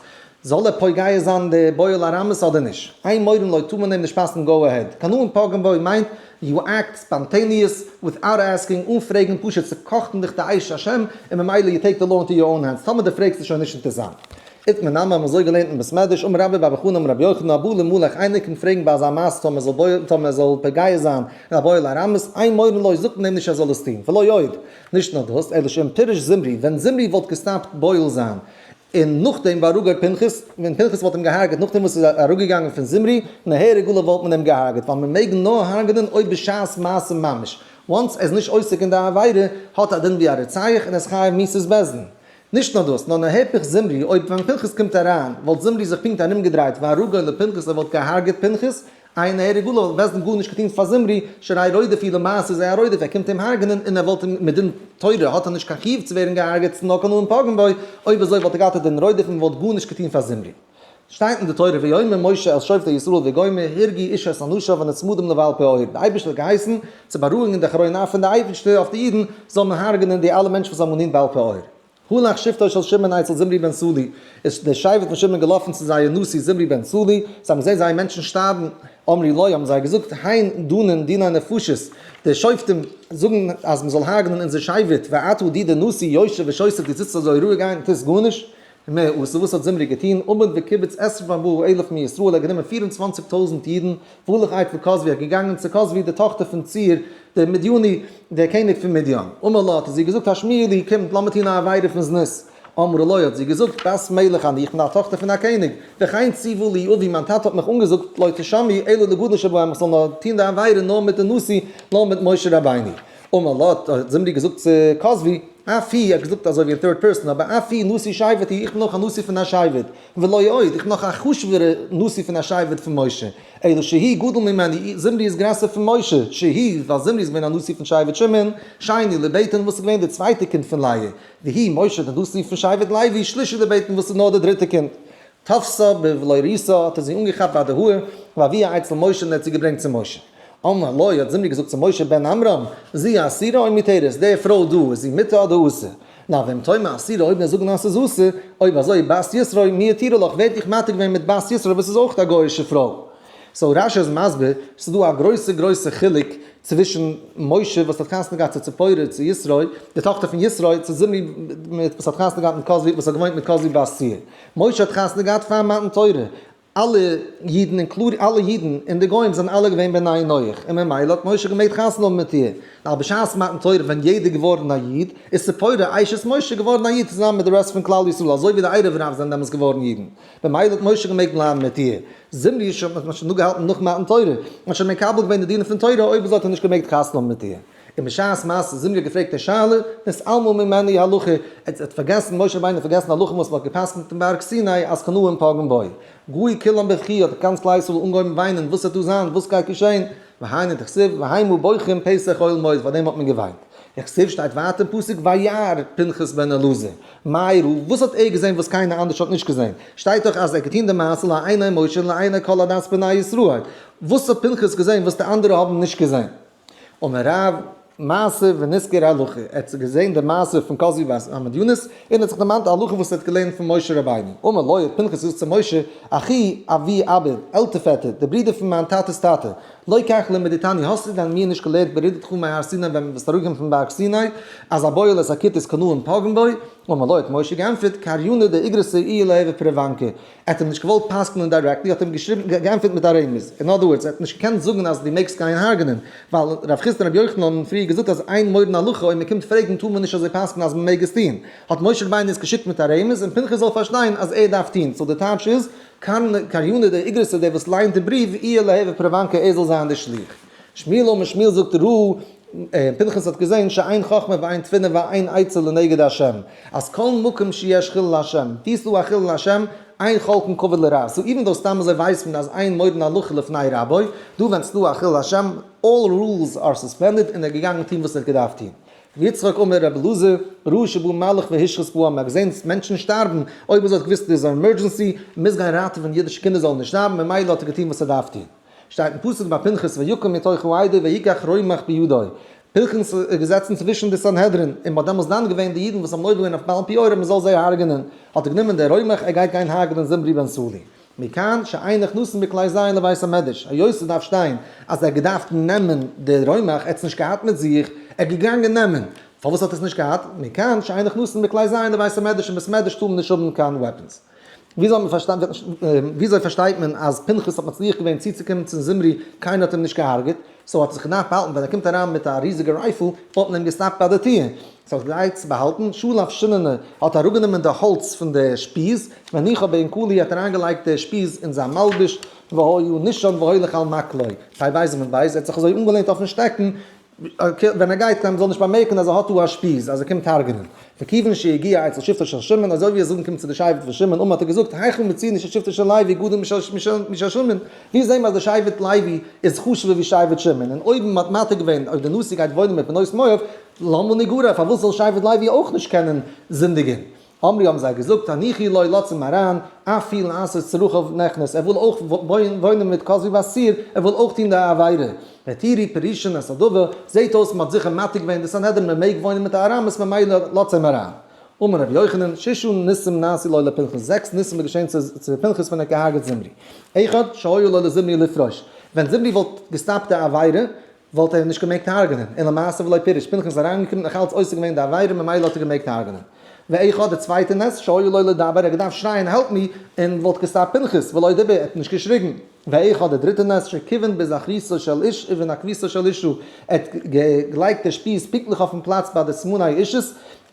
זאל ער פוגע זיין די בועל ארמית אדער נישט? אין מורין לו טאר מען אים נישט פסק'ן go ahead. קנאים פוגעים בו מיינט you act spontaneous without asking אן פרעגן פשוט ס'קאכט אין דיך די אש השם און ממילא you take the law into your own hands טאמער די פרעגסט איז שוין נישט אינטערסאנט. איתמר נמי האבן אזוי געלערנט אין בית מדרש אמר רבה בר בר חנה אמר רבי יוחנן הבא לימלך איינער קומט פרעגן ביי אזא מעשה טאמער זאל בועל טאמער ער זאל פוגע זיין אין א בועל ארמית אין מורין לו זאגט מען אים נישט ער זאל עס טון ולא עוד נישט נאר דאס אלא שאם פירש זמרי ווען זמרי וואלט געסטאפט בועל זיין און נאכדעם והרגו פנחס, ווען פנחס וואלט אים געהארגעט נאכדעם וואס איז אראפגעגאנגען פון זמרי, נהרג עליו וואלט מען אים געהארגעט, ווייל מען מעג נאר הרג'נען אויב בשעת מעשה ממש, once ער איז נישט עוסק אין די עבירה, האט א דין ווי א רוצח און איז חייב מיתת בית דין. נישט נאר דאס, נאר להיפך זמרי, אויב ווען פנחס קומט אריין, וואלט זמרי זיך פונקט ארומגעדרייט והרגו לפנחס ער וואלט געהארגעט פנחס, אין נהרג עליו וואלט בית דין גארנישט געטון פאר זמרי, שהרי רודף הוא למעשה איז ער א רודף ער קומט אים הרג'נען און ער וואלט אים מדין תורה האט ער נישט קיין חיוב צו ווערן געהארגעט ס'נאר קנאים פוגעים בו, אויב אזוי וואלט ער געהאט א דין רודף און מ'וואלט גארנישט געטון פאר זמרי. שטייט אין די תורה ויאמר משה אל שופטי ישראל וגומר הרגו איש את אנשיו הנצמדים לבעל פעור, די אייבערשטער האט געהייסן צו בארואיגן די חרון אף פון די אייבערשטער אויף די אידן, זאל מען הרג'נען די אלע מענטשן וואס האבן געדינט בעל פעור. הלך שבטו של שמעון אצל זמרי בן סלוא, איז דער שבט פון שמעון געלאפן צו זייער נשיא זמרי בן סלוא, זיי האבן געזען זייער מענטשן שטארבן, אמרו לו, האבן זיי געזאגט, הן דנין דיני נפשות, די שופטים זאגן אז מען זאל הרג'נען אונזער שבט, ואתה דו דער נשיא יושב ושותק דו זיצט אזוי רואיג איין און טוסט גארנישט, מה עשה, וואס האט זמרי געטון, עמד וקיבץ עשרים וארבעה אלף מישראל, ער האט גענומען 24,000 אידן, והלך אצל כזבי, ער איז געגאנגען צו כזבי די טאכטער פון צור, דער מדיני, דער קעניג פון מדיין. אמר לה, האט ער זי געזאגט, השמיעי לי, קומט, לאמיר טון א עבירה פון זנות. אמרה לו, האט זי געזאגט, בת מלך אני, איך בין א טאכטער פון א קעניג. וכן ציוה לי אבי, מיין טאטע האט מיך אנגעזאגט, לא תשמעי אלא לגדול שבהם, איך זאל נאר טון די עבירה נאר מיט די נשיא, נאר מיט משה רבינו. אמר לה, האט זמרי געזאגט צו כזבי, אף הוא, ער האט געזאגט אזוי ווי אין third person, אבער אף הוא נשיא שבט הוא, איך בין אויך א נשיא פון א שבט, ולא עוד, איך בין נאך א חשוב'ערע נשיא פון א שבט פון משה, אלא שהוא גדול ממני, זמרי איז גרעסער פון משה, שהוא, ווייל זמרי איז געווען א נשיא פון שבט שמעון, שני לבטן וואס איז געווען די צווייטע קינד פון לאה, והוא, משה, דער נשיא פון שבט לוי, שלישי לבטן וואס איז נאר די דריטע קינד. תפשה בבלורתה האט ער זי אנגעכאפט ביי די האר, והביאה אצל משה און ער האט זי געברענגט צו משה. אמר לו, האט זמרי געזאגט צו משה בן עמרם, זו אסורה או מותרת, די פרוי דא, איז זי מותר אדער אסור? נא ואם תאמר אסורה, אויב מיר זאגן אז ס'איז אסור, אויב אזוי בת יתרו, מי התירה לך, ווער האט דיך מתיר געווען מיט בת יתרו וואס איז אויך א גוי'אישע פרוי? so רש"י איז מסביר, ס'איז דא א גרויסע גרויסע חילוק צווישן משה וואס האט חתונה געהאט צו ציפורה צו יתרו, די טאכטער פון יתרו, צו זמרי וואס האט חתונה געהאט מיט כזבי, וואס האט געוואוינט מיט כזבי בת צור. משה האט חתונה געהאט פאר מתן תורה, אלע אידן און קלאר אלע אידן און די גוים זענען אלע געווען בני נח, און ממילא האט משה געמעגט חתונה האבן מיט איר, ווייל בשעת מתן תורה ווען יעדער געווארן א איד, איז ציפורה אשת משה געווארן א איד צוזאמען מיט די רעסט פון כלל ישראל, אזוי ווי די ערב רב זענען דעמאלטס געווארן אידן, ממילא האט משה געמעגט בלייבן מיט איר. זמרי האט מען שוין נאכגעהאלטן נאך מתן תורה, מען האט שוין מקבל געווען די דינים פון תורה, אויב אזוי האט ער נישט געמעגט חתונה האבן מיט איר. און בשעת מעשה זמרי האט געפרעגט די שאלה, נתעלמה ממנו הלכה, ער האט פארגעסן, משה רבינו האט פארגעסן די הלכה וואס מען האט גע'פסק'נט אין בארג סיני אז קנאים פוגעים בו. געו כולם בבכי האט גאנץ כלל ישראל אנגעהויבן וויינען, וואס וועט דא זיין, וואס גייט געשען, והיינו דכתיב והמה בוכים פתח אוהל מועד, פאר דעם האט מען געוויינט. וכתיב שטייט ווייטער אין פסוק וירא פנחס בן אלעזר, מה ראה, וואס האט ער געזען וואס קיינער אנדערש האט נישט געזען, שטייט דאך אז ער האט געטון די מעשה לעיני משה ולעיני כל עדת בני ישראל, וואס האט פנחס געזען וואס די אנדערע האבן נישט געזען? אמר רב, מעשה ונזכר הלכה, ער האט געזען די מעשה פון כזבי בת המדיינית, און האט זיך דערמאנט די הלכה וואס ער האט געלערנט פון משה רבינו. אמר לו, האט פנחס געזאגט צו משה, אחי אבי אבא, עלטער פעטער, דער ברודער פון מיין טאטע'ס טאטע, לא כך למדתני, האסטו דען מיר נישט געלערנט ברדתך מהר סיני ווען ביסט אראפגעקומען פון בארג סיני, אז הבועל את הכותית קנאים פוגעים בו? אמר לו, האט משה געענטפערט, קריינא דאיגרתא איהו ליהוי פרוונקא, ער האט אים נישט געוואלט פסק'נען directly, האט אים געשריבן, געענטפערט מיט א רמז. אין other words, ער האט נישט געקענט זאגן אז דו מעגסט גיין הרג'נען, ווייל רב חסדא און רבי יוחנן האבן פריער געזאגט אז אין מורין הלכה, אויב מען קומט פרעגן טאר מען נישט אזוי פסק'נען אז מען מעג עס טון. האט משה רבינו עס געשיקט מיט א רמז, און פנחס זאל פארשטיין אז ער דארף טון. so די טייטש איז, קריינא דאיגרתא דער וואס לייענט די בריוו, איהו ליהוי פרוונקא ער זאל זיין דער שליח. שמואל אמר שמואל זאגט ראה, פנחס האט געזען שאין חכמה ואין תבונה ואין עצה לנגד השם, אז כל מקום שיש חילול השם, ווי ס'דא א חילול השם, אין חולקין כבוד לרב, so even though סתם אזוי ווייסט מען אז אין מורין הלכה לפני רבו, דא ווען ס'דא א חילול השם, all rules are suspended און ער איז געגאנגען טון וואס ער האט געדארפט טון. ר' יצחק אמר ר' אלעזר, ראה שבא מלאך והשחית בעם, ער האט געזען מענטשן שטארבן, אויב אזוי האט געוואוסט ס'איז א emergency, מ'מוז גיין ראטעווען אידישע קינדער זאלן נישט שטארבן, ממילא האט ער געטון וואס ער דארף טון. שטייט אין פסוק ביי פנחס ויקם מתוך העדה ויקח רומח בידו. פנחס איז געזעצן צווישן די סנהדרין, און מ'האט דעמאלס דן געווען די אידן וואס האבן עובר געווען אויף בעל פעור אז מ'זאל זיי הרג'נען, האט ער גענומען די רומח ער גייט גיין הרג'נען זמרי בן סלוא. מכאן שאין נכנסין בכלי זין לבית המדרש, היות ס'דארף שטיין אז ער האט געדארפט נעמען די רומח, ער האט עס נישט געהאט מיט זיך, ער איז געגאנגען נעמען, פארוואס האט ער עס נישט געהאט? מכאן שאין נכנסין בכלי זין לבית המדרש, אין בית מדרש טאר מען נישט האבן קיין weapons. וויאזוי פארשטייט מען אז פנחס האט מצליח געווען צוצוקומען צום זמרי, קיינער האט אים נישט געהארגעט, so האט ער זיך געדארפט באהאלטן, ווען ער קומט אריין מיט א ריזיגע rifle וואלט מען אים געסטאפט ביי די טיר, so האט געלייגט צו באהאלטן, שלף שיננא האט אראפגענומען די האלץ פון די שפיז, והניחה באנקולי האט אריינגעלייגט די שפיז אין זיין מלבוש, והיה נשען והולך על מקלו, פ' בית עמוד בית, ער האט זיך אזוי אנגעלענט אויפן שטעקן. ווען ער גייט מען זאל נישט באמערקן אז ער האט דא א שפיז אז ער קומט הרג'נען. וכיוון שהגיע אצל שבטו של שמעון, אזוי ווי ער איז אנגעקומען צו די שבט פון שמעון, אמר האט ער געזאגט, היכן מצינו ששבטו של לוי גדול משל שמעון, ווי זעהן מיר אז די שבט לוי איז חשוב'ער ווי שבט שמעון, און אויב מען האט מתיר געווען אויב די נשיא גייט וואוינען מיט בנות מואב, למה נגרע, פארוואס זאל שבט לוי אויך נישט קענען זינדיגען? אמרו האבן זיי געזאגט, הניחו לו לאזט אים אריין, אף הוא לעשות צרכיו נכנס, ער וויל אויך וואוינען מיט כזבי בת צור, ער וויל אויך טון די עבירה. והתירו פירושין את הדבר, זעהט אויס מען האט זיכער מתיר געווען די סנהדרין מען מעג וואוינען מיט א ארמית ממילא לאזט אים אריין. אמר רבי יוחנן, ששה ניסים נעשו לו לפנחס, זעקס ניסים איז געשען צו פנחס ווען ער האט געהארגעט זמרי. אחד, שהיה לו לזמרי לפרוש, ווען זמרי וואלט געסטאפט די עבירה, וואלט ער נישט געמעגט הרג'נען, און למעשה ולא פירש, פנחס איז אריינגעקומען נאך אלץ עוסק געווען אין די עבירה ממילא האט ער געמעגט הרג'נען. ואחד די צווייטע נס, שהיה לו לדבר, ער האט געדארפט שרייען help me, און וואלט געסטאפט פנחס, ולא דיבר, ער האט נישט געשריגן. ואחד די דריטע נס, שכיוון בזכריתו של איש ובנקביתו של אשה, ער האט געלייגט די שפיז פונקטליך אויפן פלאץ ביי די סימני אישות,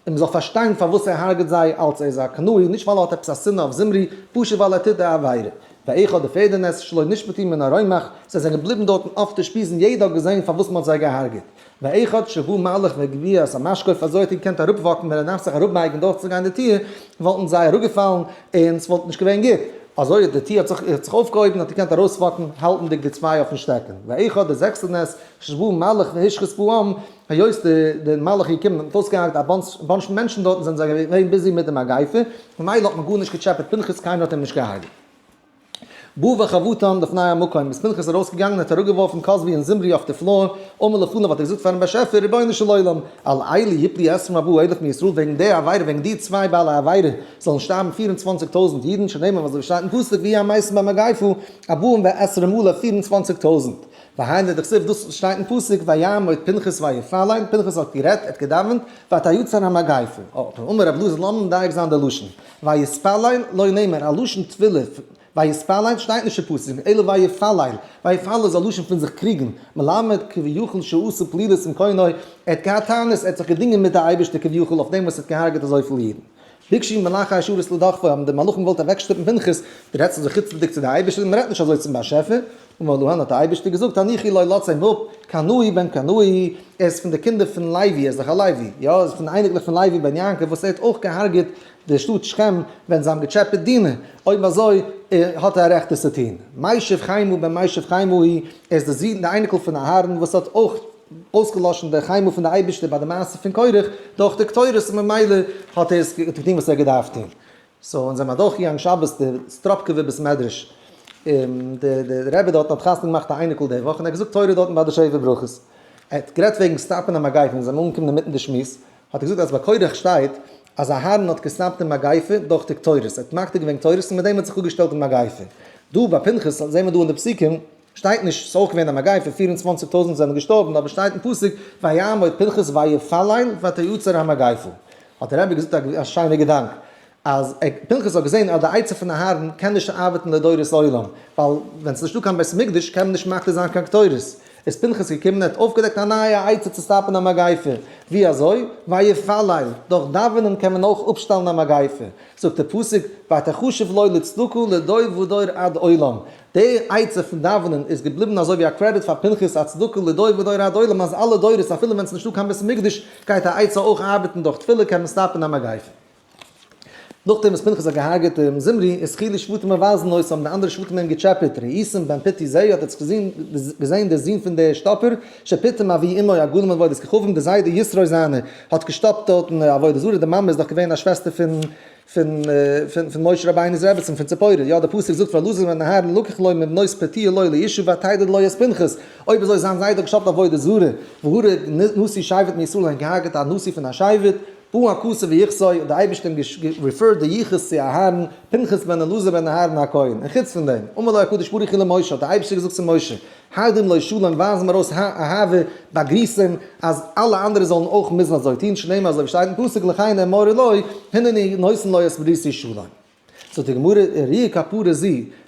און מ'זאל פארשטיין פארוואס ער הרג'ט זיי אלץ ער איז א קנאי, נישט ווייל ער האט עפעס א שנאה אויף זמרי, פשוט ווייל ער טוט די עבירה. ואחד די פערדע נס שלא נשמטו מן הרומח, זיי זענען געבליבן דארטן אויף די שפיז און יעדער האט געזען פארוואס מ'האט זיי געהארגעט. ואחד שבא מלאך והגביה את המשקוף אזוי האט ער געקענט אראפוואקן ווען ער דארף זיך אראפבייגן דורכצוגיין די טיר, וואלטן זיי אראפגעפאלן און ס'וואלט נישט געווען גוט. אזוי די טיר האט זיך אויפגעהויבן האט ער געקענט ארויסוואקן האלטנדיג די צוויי אויפן שטעקן. ואחד די זעקסטע נס שבא מלאך והשחית בעם, היות די מלאך איז געקומען און האט אויסגעהארגט א bunch מענטשן דארטן זענען זיי געווען busy מיט די מגיפה, ממילא האט מען גארנישט געטשעפעט פנחס קיינער האט אים נישט געהארגעט. בא וחבטן לפני המקום איז פנחס ארויסגעגאנגען און האט אראפגעווארפן כזבי און זמרי אויף די floor, אמר לפניו האט ער געזאגט פארן באשעפער רבונו של עולם על אלה יפלו עשרים וארבעה אלף מישראל וועגן די עבירה וועגן די צוויי בעלי עבירה זאלן שטארבן 24,000 אידן שנאמר אזוי ווי שטייט אין פסוק ויהיו המתים במגיפה ארבעים ועשרים אלף 24,000. והיינו דכתיב דאס שטייט אין פסוק ויעמוד פנחס ויפלל, פנחס האט גערעדט, ער האט געדאווענט, ותעצר המגיפה. אמר רב אלעזר לאמיר מדייק זיין די לשון, ויתפלל לא נאמר, א לשון תפילה, ויתפלל שטייט נישט אין פסוק, אלא ויפלל, ויפלל איז א לשון פון זיך קריגן, מלמד כביכול שעשה פלילות עם קונו, ער האט געהאט טענות, ער האט זיך געדינגען מיט די אייבערשטער כביכול אויף דעם וואס ער האט געהארגעט אזויפיל אידן. ביקשו מלאכי השרת לדחפו, האבן די מלאכים געוואלט אוועקשטופן פנחס, דו רעדסט אזוי חוצפה'דיג צו די אייבערשטער, מען רעדט נישט אזוי צום באשעפער, אמר להן האט דער אייבערשטער געזאגט הניחו לו לאזטס אים אפ, קנאי בן קנאי, ער איז פון די קינדער פון לוי, ער איז דאך א לוי, יא, ער איז פון די אייניקלעך פון לוי בן יעקב וואס ער האט אויך געהארגעט די שטאט שכם ווען זיי האבן געטשעפעט דינה, אויב אזוי האט ער א רעכט עס צו טון. משיב חמה בן משיב חמה הוא, ער איז די זון, די אייניקל פון אהרן וואס האט אויך אויסגעלאשן די חמה פון די אייבערשטער ביי די מעשה פון קורח דורך די קטורת און ממילא האט ער עס געטון וואס ער האט געדארפט טון. so אונז זעמער אדורכגעגאנגען שבת די סטראפקובער בית מדרש, און די די רבי דארטן האט חתונה געמאכט א אייניקל די וואך און ער האט געזאגט תורה דארטן ביי די שבע ברכות, ער האט גערעדט וועגן סטאפן א מגיפה, אונז זעמער אנגעקומען אינמיטן די שמועס, האט ער געזאגט אז ביי קורח שטייט אז אהרן האט געסטאפט די מגיפה דורך די קטורת, ער האט מקטיר געווען קטורת און מיט דעם האט זיך אפגעשטעלט די מגיפה. דא ביי פנחס זעהן מיר דא אין די פסוקים שטייט נישט, ס'איז אויך געווען א מגיפה, 24,000 זענען געשטארבן, אבער שטייט אין פסוק ויעמוד פנחס ויפלל ותעצר המגיפה. האט דער רבי געזאגט א שיינע געדאנק, אז פנחס האט געזען אז די עצה פון אהרן קען נישט ארבעטן לדורות עולם, ווייל ווען ס'איז נישטא קיין בית מקדש קען מען נישט מקטיר זיין קיין קטורת, איז פנחס געקומען און האט אויפגעדעקט א נייע עצה צו סטאפן א מגיפה, ווי אזוי? ויפלל, דורך דאווענען קען מען אויך אפשטעלן א מגיפה, זאגט דער פסוק, ותחשב לו לצדקה לדור ודור עד עולם, די עצה פון דאווענען איז געבליבן אזוי ווי א קרעדיט פאר פנחס א צדקה לדור ודור עד עולם אז אלע דורות אפילו ווען ס'איז נישטא קיין בית המקדש גייט א עצה אויך ארבעטן דורך תפילה קען מען סטאפן א מגיפה. נאכדעם וואס פנחס האט געהארגעט דעם זמרי איז התחילו שבטים מבזין אותו האבן די אנדערע שבטים אים געטשעפעט ראיתם בן פוטי זה האט עטס געזען דער זון פון דער שטאפער שפיטם אבי אמו עגלים עבודת כוכבים די זיידע יתרו זיינער האט געשטאפט דארטן עבודה זרה די מאמע איז דאך געווען א שוועסטער פון פון פון משה רבינו'ס רעבעצין פון ציפורה, יא די פסוק זאגט ואלעזר בן אהרן לקח לו מבנות פוטיה לו לאשה ותלד לו את פנחס, אויב אזוי זיין זיידע האט געשאפט עבודה זרה, והרג נשיא שבט מישראל און געהארגעט א נשיא פון א שבט, בא הכתוב ויחסו, האט די אייבערשטער אים גערעפערט די יחוס צו אהרן, פנחס בן אלעזר בן אהרן הכהן, און חוץ פון דעם, אמר לו הקדוש ברוך הוא למשה, האט די אייבערשטער געזאגט צו משה, הרדים לו שלום, ווייז אים ארויס אהבה, באגריס אים, אז אלע אנדערע זאלן אויך מוזן אזוי טון, שנאמר אזוי ווי שטייט אין פסוק לכן אמור לו, הנני נותן לו את בריתי שלום. זאגט די גמרא, ראיה כפרה זו,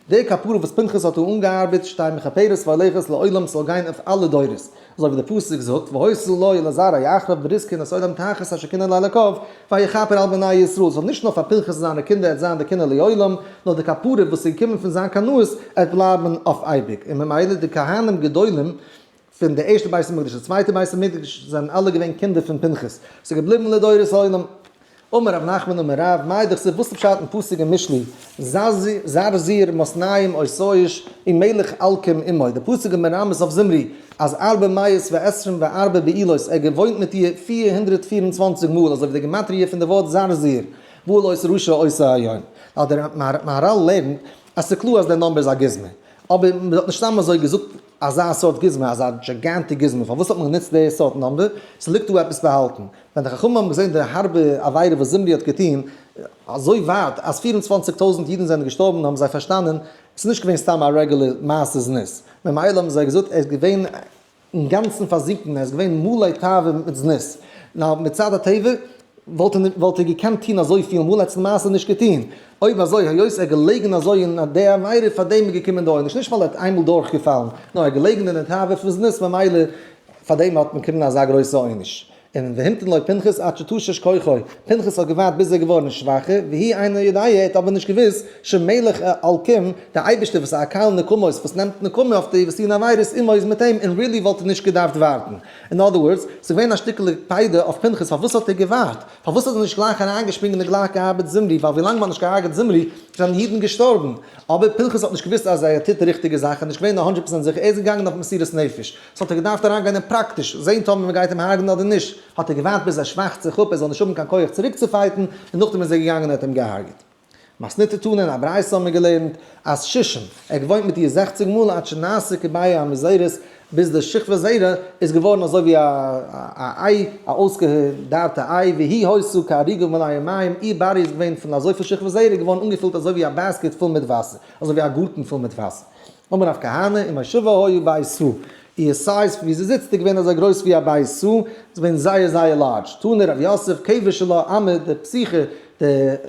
די כפרה וואס פנחס האט דא אנגעארבעט, שתהא מכפרת והולכת לעולם, ס'זאל גיין אויף אלע דורות, אזוי ווי די פסוק זאגט, והיתה לו ולזרעו אחריו ברית כהונת עולם תחת אשר קנא לאלקיו, ויכפר על בני ישראל, ס'זאל נישט נאר פאר פנחס און זיינע קינדער עט זיין די קנאה לעולם, נאר די כפרה וואס איז געקומען פון זיין קנאות עט בלייבן אויף אייביג, און ממילא די כהנים גדולים פון. פון די ערשטע בית המקדש די צווייטע בית המקדש זענען אלע געווען קינדער פון פנחס, ס'איז געבליבן לדורות עולם. אמר רב נחמן אמר רב, מאי דכתיב וואס איז פשט אין פסוק אין משלי, זרזיר מתניים אותו איש ומלך אלקים עמו, די פסוק איז מרמז אויף זמרי אז ארבע מאות ועשרים וארבע בעילות ער געוואוינט מיט איר 424 מאל אזוי ווי די גמטריא פון די ווארט זרזיר, והוא לא עושה רשע עושה היום. ווייל דער מהרל לערנט אז ס'איז קלאר אז דער number איז א גוזמא, אבער מ'האט נישט סתם אזוי געזאגט אזא סארט גוזמא, אזא gigantic גוזמא, פארוואס האט מען גענוצט די סארט number? ס'ליגט דא עפעס באהאלטן. ווען די חכמים האבן געזען די הארבע עבירה וואס זמרי האט געטון, אזוי ווייט אז 24,000 אידן זענען געשטארבן, האבן זיי פארשטאנען ס'איז נישט געווען סתם א רעגולער מעשה זנות, ממילא האבן זיי געזאגט ער איז געווען אינגאנצן פארזינקן, ער איז געווען מלא תאווה מיט זנות. נאר מצד הטבע וואלט ער וואלט ער געקענט טון אזויפיל מאל, ער האט עס למעשה נישט געטון. אויב אזוי, היות ער איז געלעגן אזוי אין די עבירה, פאר דעם איז געקומען די עונש, נישט ווייל ער האט איינמאל דורכגעפאלן, נאר ער איז געלעגן אין די תאווה פון זנות, ממילא פאר דעם האט מען באקומען אזא גרויסע עונש. און והמתין לו פנחס עד שתשש כוחו, פנחס האט געווארט ביז ער איז געווארן שוואכער, והוא אינו יודע, ער האט אבער נישט געוואוסט, שמלך אלקים, דער אייבערשטער וואס איז א קל נקמות, וואס נעמט נקמה אויף די וואס טוען עבירות, עמו איז מיט אים, און really וואלט ער נישט געדארפט ווארטן. אין other words, ס'איז געווען א שטיקל קפידה אויף פנחס פארוואס האט ער געווארט? פארוואס האט ער נישט גלייך אריינגעשפרינגען און גלייך געהארגעט זמרי, ווייל ווילאנג מ'האט נישט געהארגעט זמרי זענען אידן געשטארבן. אבער פנחס האט נישט געוואוסט אז ער טוט די ריכטיגע זאך, ער איז נישט געווען 100% זיכער, ער איז געגאנגען אויף מסירות נפש. סאו האט ער געדארפט אריינגיין אין פראקטיש זעהן טאמער מען גייט אים הרג'נען אדער נישט, האט ער געווארט ביז ער שוואכט זיך אפ ער זאל נישט האבן קיין כח צוריק צו fight ן, און נאכדעם איז ער געגאנגען און האט אים געהארגעט. מתניתא תנא אין א ברייתא האבן מיר געלערנט אז שישים, ער האט געוואוינט מיט איר 60 מאל עד שנעשה כביצה המוזרת, ביז די שכבת זרע איז געווארן אזוי ווי א איי, א אויסגעדארטע איי, והיא היתה כערוגה מלאה מים, איר body איז געווען פון אזויפיל שכבת זרע געווארן אנגעפילט אזוי ווי א basket פול מיט וואסער, אזוי ווי א גארטן פול מיט וואסער. אמר רב כהנא, ומושבה היה בית סאה, איר size ווי זי זיצט איז געווען אזוי גרויס ווי א בית סאה, איז געווען זייער זייער large. תנא רב יוסף, כבש שלה אמה, די פתיחה,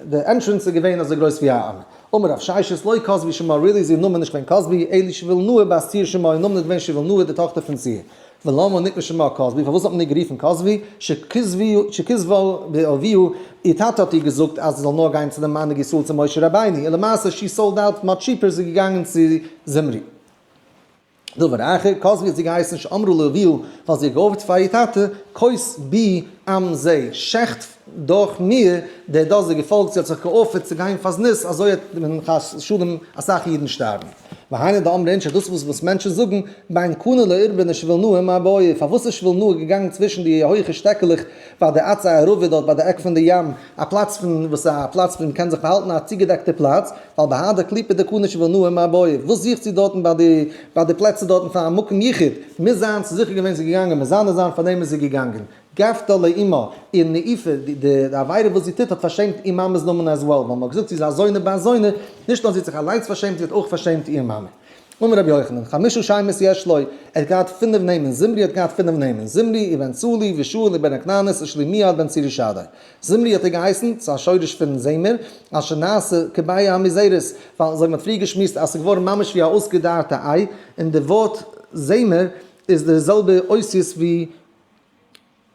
די entrance איז געווען אזוי גרויס ווי א אמה. אמר רב ששת, לא כזבי שמה, really איז איר נאמען נישט געווען כזבי, אלא שבילנאה בת צור שמה, איר נאמען איז געווען שבילנאה די טאכטער פון צור. ולמה נקרא שמה כזבי, פארוואס האט מען איר גערופן כזבי? שכזבה באביה, איר טאטע האט איר געזאגט אז זי זאל נאר גיין צו דעם מנהיג ישראל צו משה רבינו, און למעשה she sold out much cheaper איז זי געגאנגען צו זמרי. דבר אחר, כזבי האט זי געהייסן שאמרה לאביה, ווייל זי האט געאפערט פאר איר טאטע, כוס בי עם זה, שעכט דורך מיר דער דאזיגער פאלק, זי האט זיך געאפערט צו גיין פאר זנות, אזוי האט מען חס ושלום אסאך אידן שטארבן. והיינו דאמרי אינשי, דאס וואס וואס מענטשן זאגן, בין קנה לעורבא דשבילנאה מאי בעי, פארוואס איז שבילנאה געגאנגען צווישן די הויכע שטעקעלעך ביי די עצי ערבה דארט ביי די עק פון די ים, א פלאץ פון וואס א פלאץ ווי מ'קען זיך באהאלטן א צוגעדעקטע פלאץ, ווייל בהדי קליפה דקנה שבילנאה מאי בעי, וואס זוכט זי דארטן ביי די ביי די פלעצער דארטן פאר א מקום יחוד, מוז זיין ס'איז זיכער געווען זי איז געגאנגען מזנה זיין פארדעם איז זי געגאנגען. גפתה לאמה, איר נאיפה, די עבירה וואס זי טוט האט פארשעמט איר מאמע'ס נאמען as well, ווייל מ'האט געזאגט זי איז א זונה בת זונה, נישט נאר זי האט זיך אליינס פארשעמט, זי האט אויך פארשעמט איר מאמע. אמר רבי יוחנן, חמשה שמות יש לו, ער האט געהאט פינף נעמען, זמרי האט געהאט פינף נעמען, זמרי ובן סלוא ושאול ובן הכנענית ושלומיאל בן צורישדי. זמרי האט ער געהייסן, ס'איז א שורש פון זמר, על שנעשה כביצה המוזרת, ווייל אזוי ווי מ'האט פריער געשמועסט אז ס'איז געווארן ממש ווי א אויסגעדארטע איי, און די ווארט זמר איז די זעלבע אותיות ווי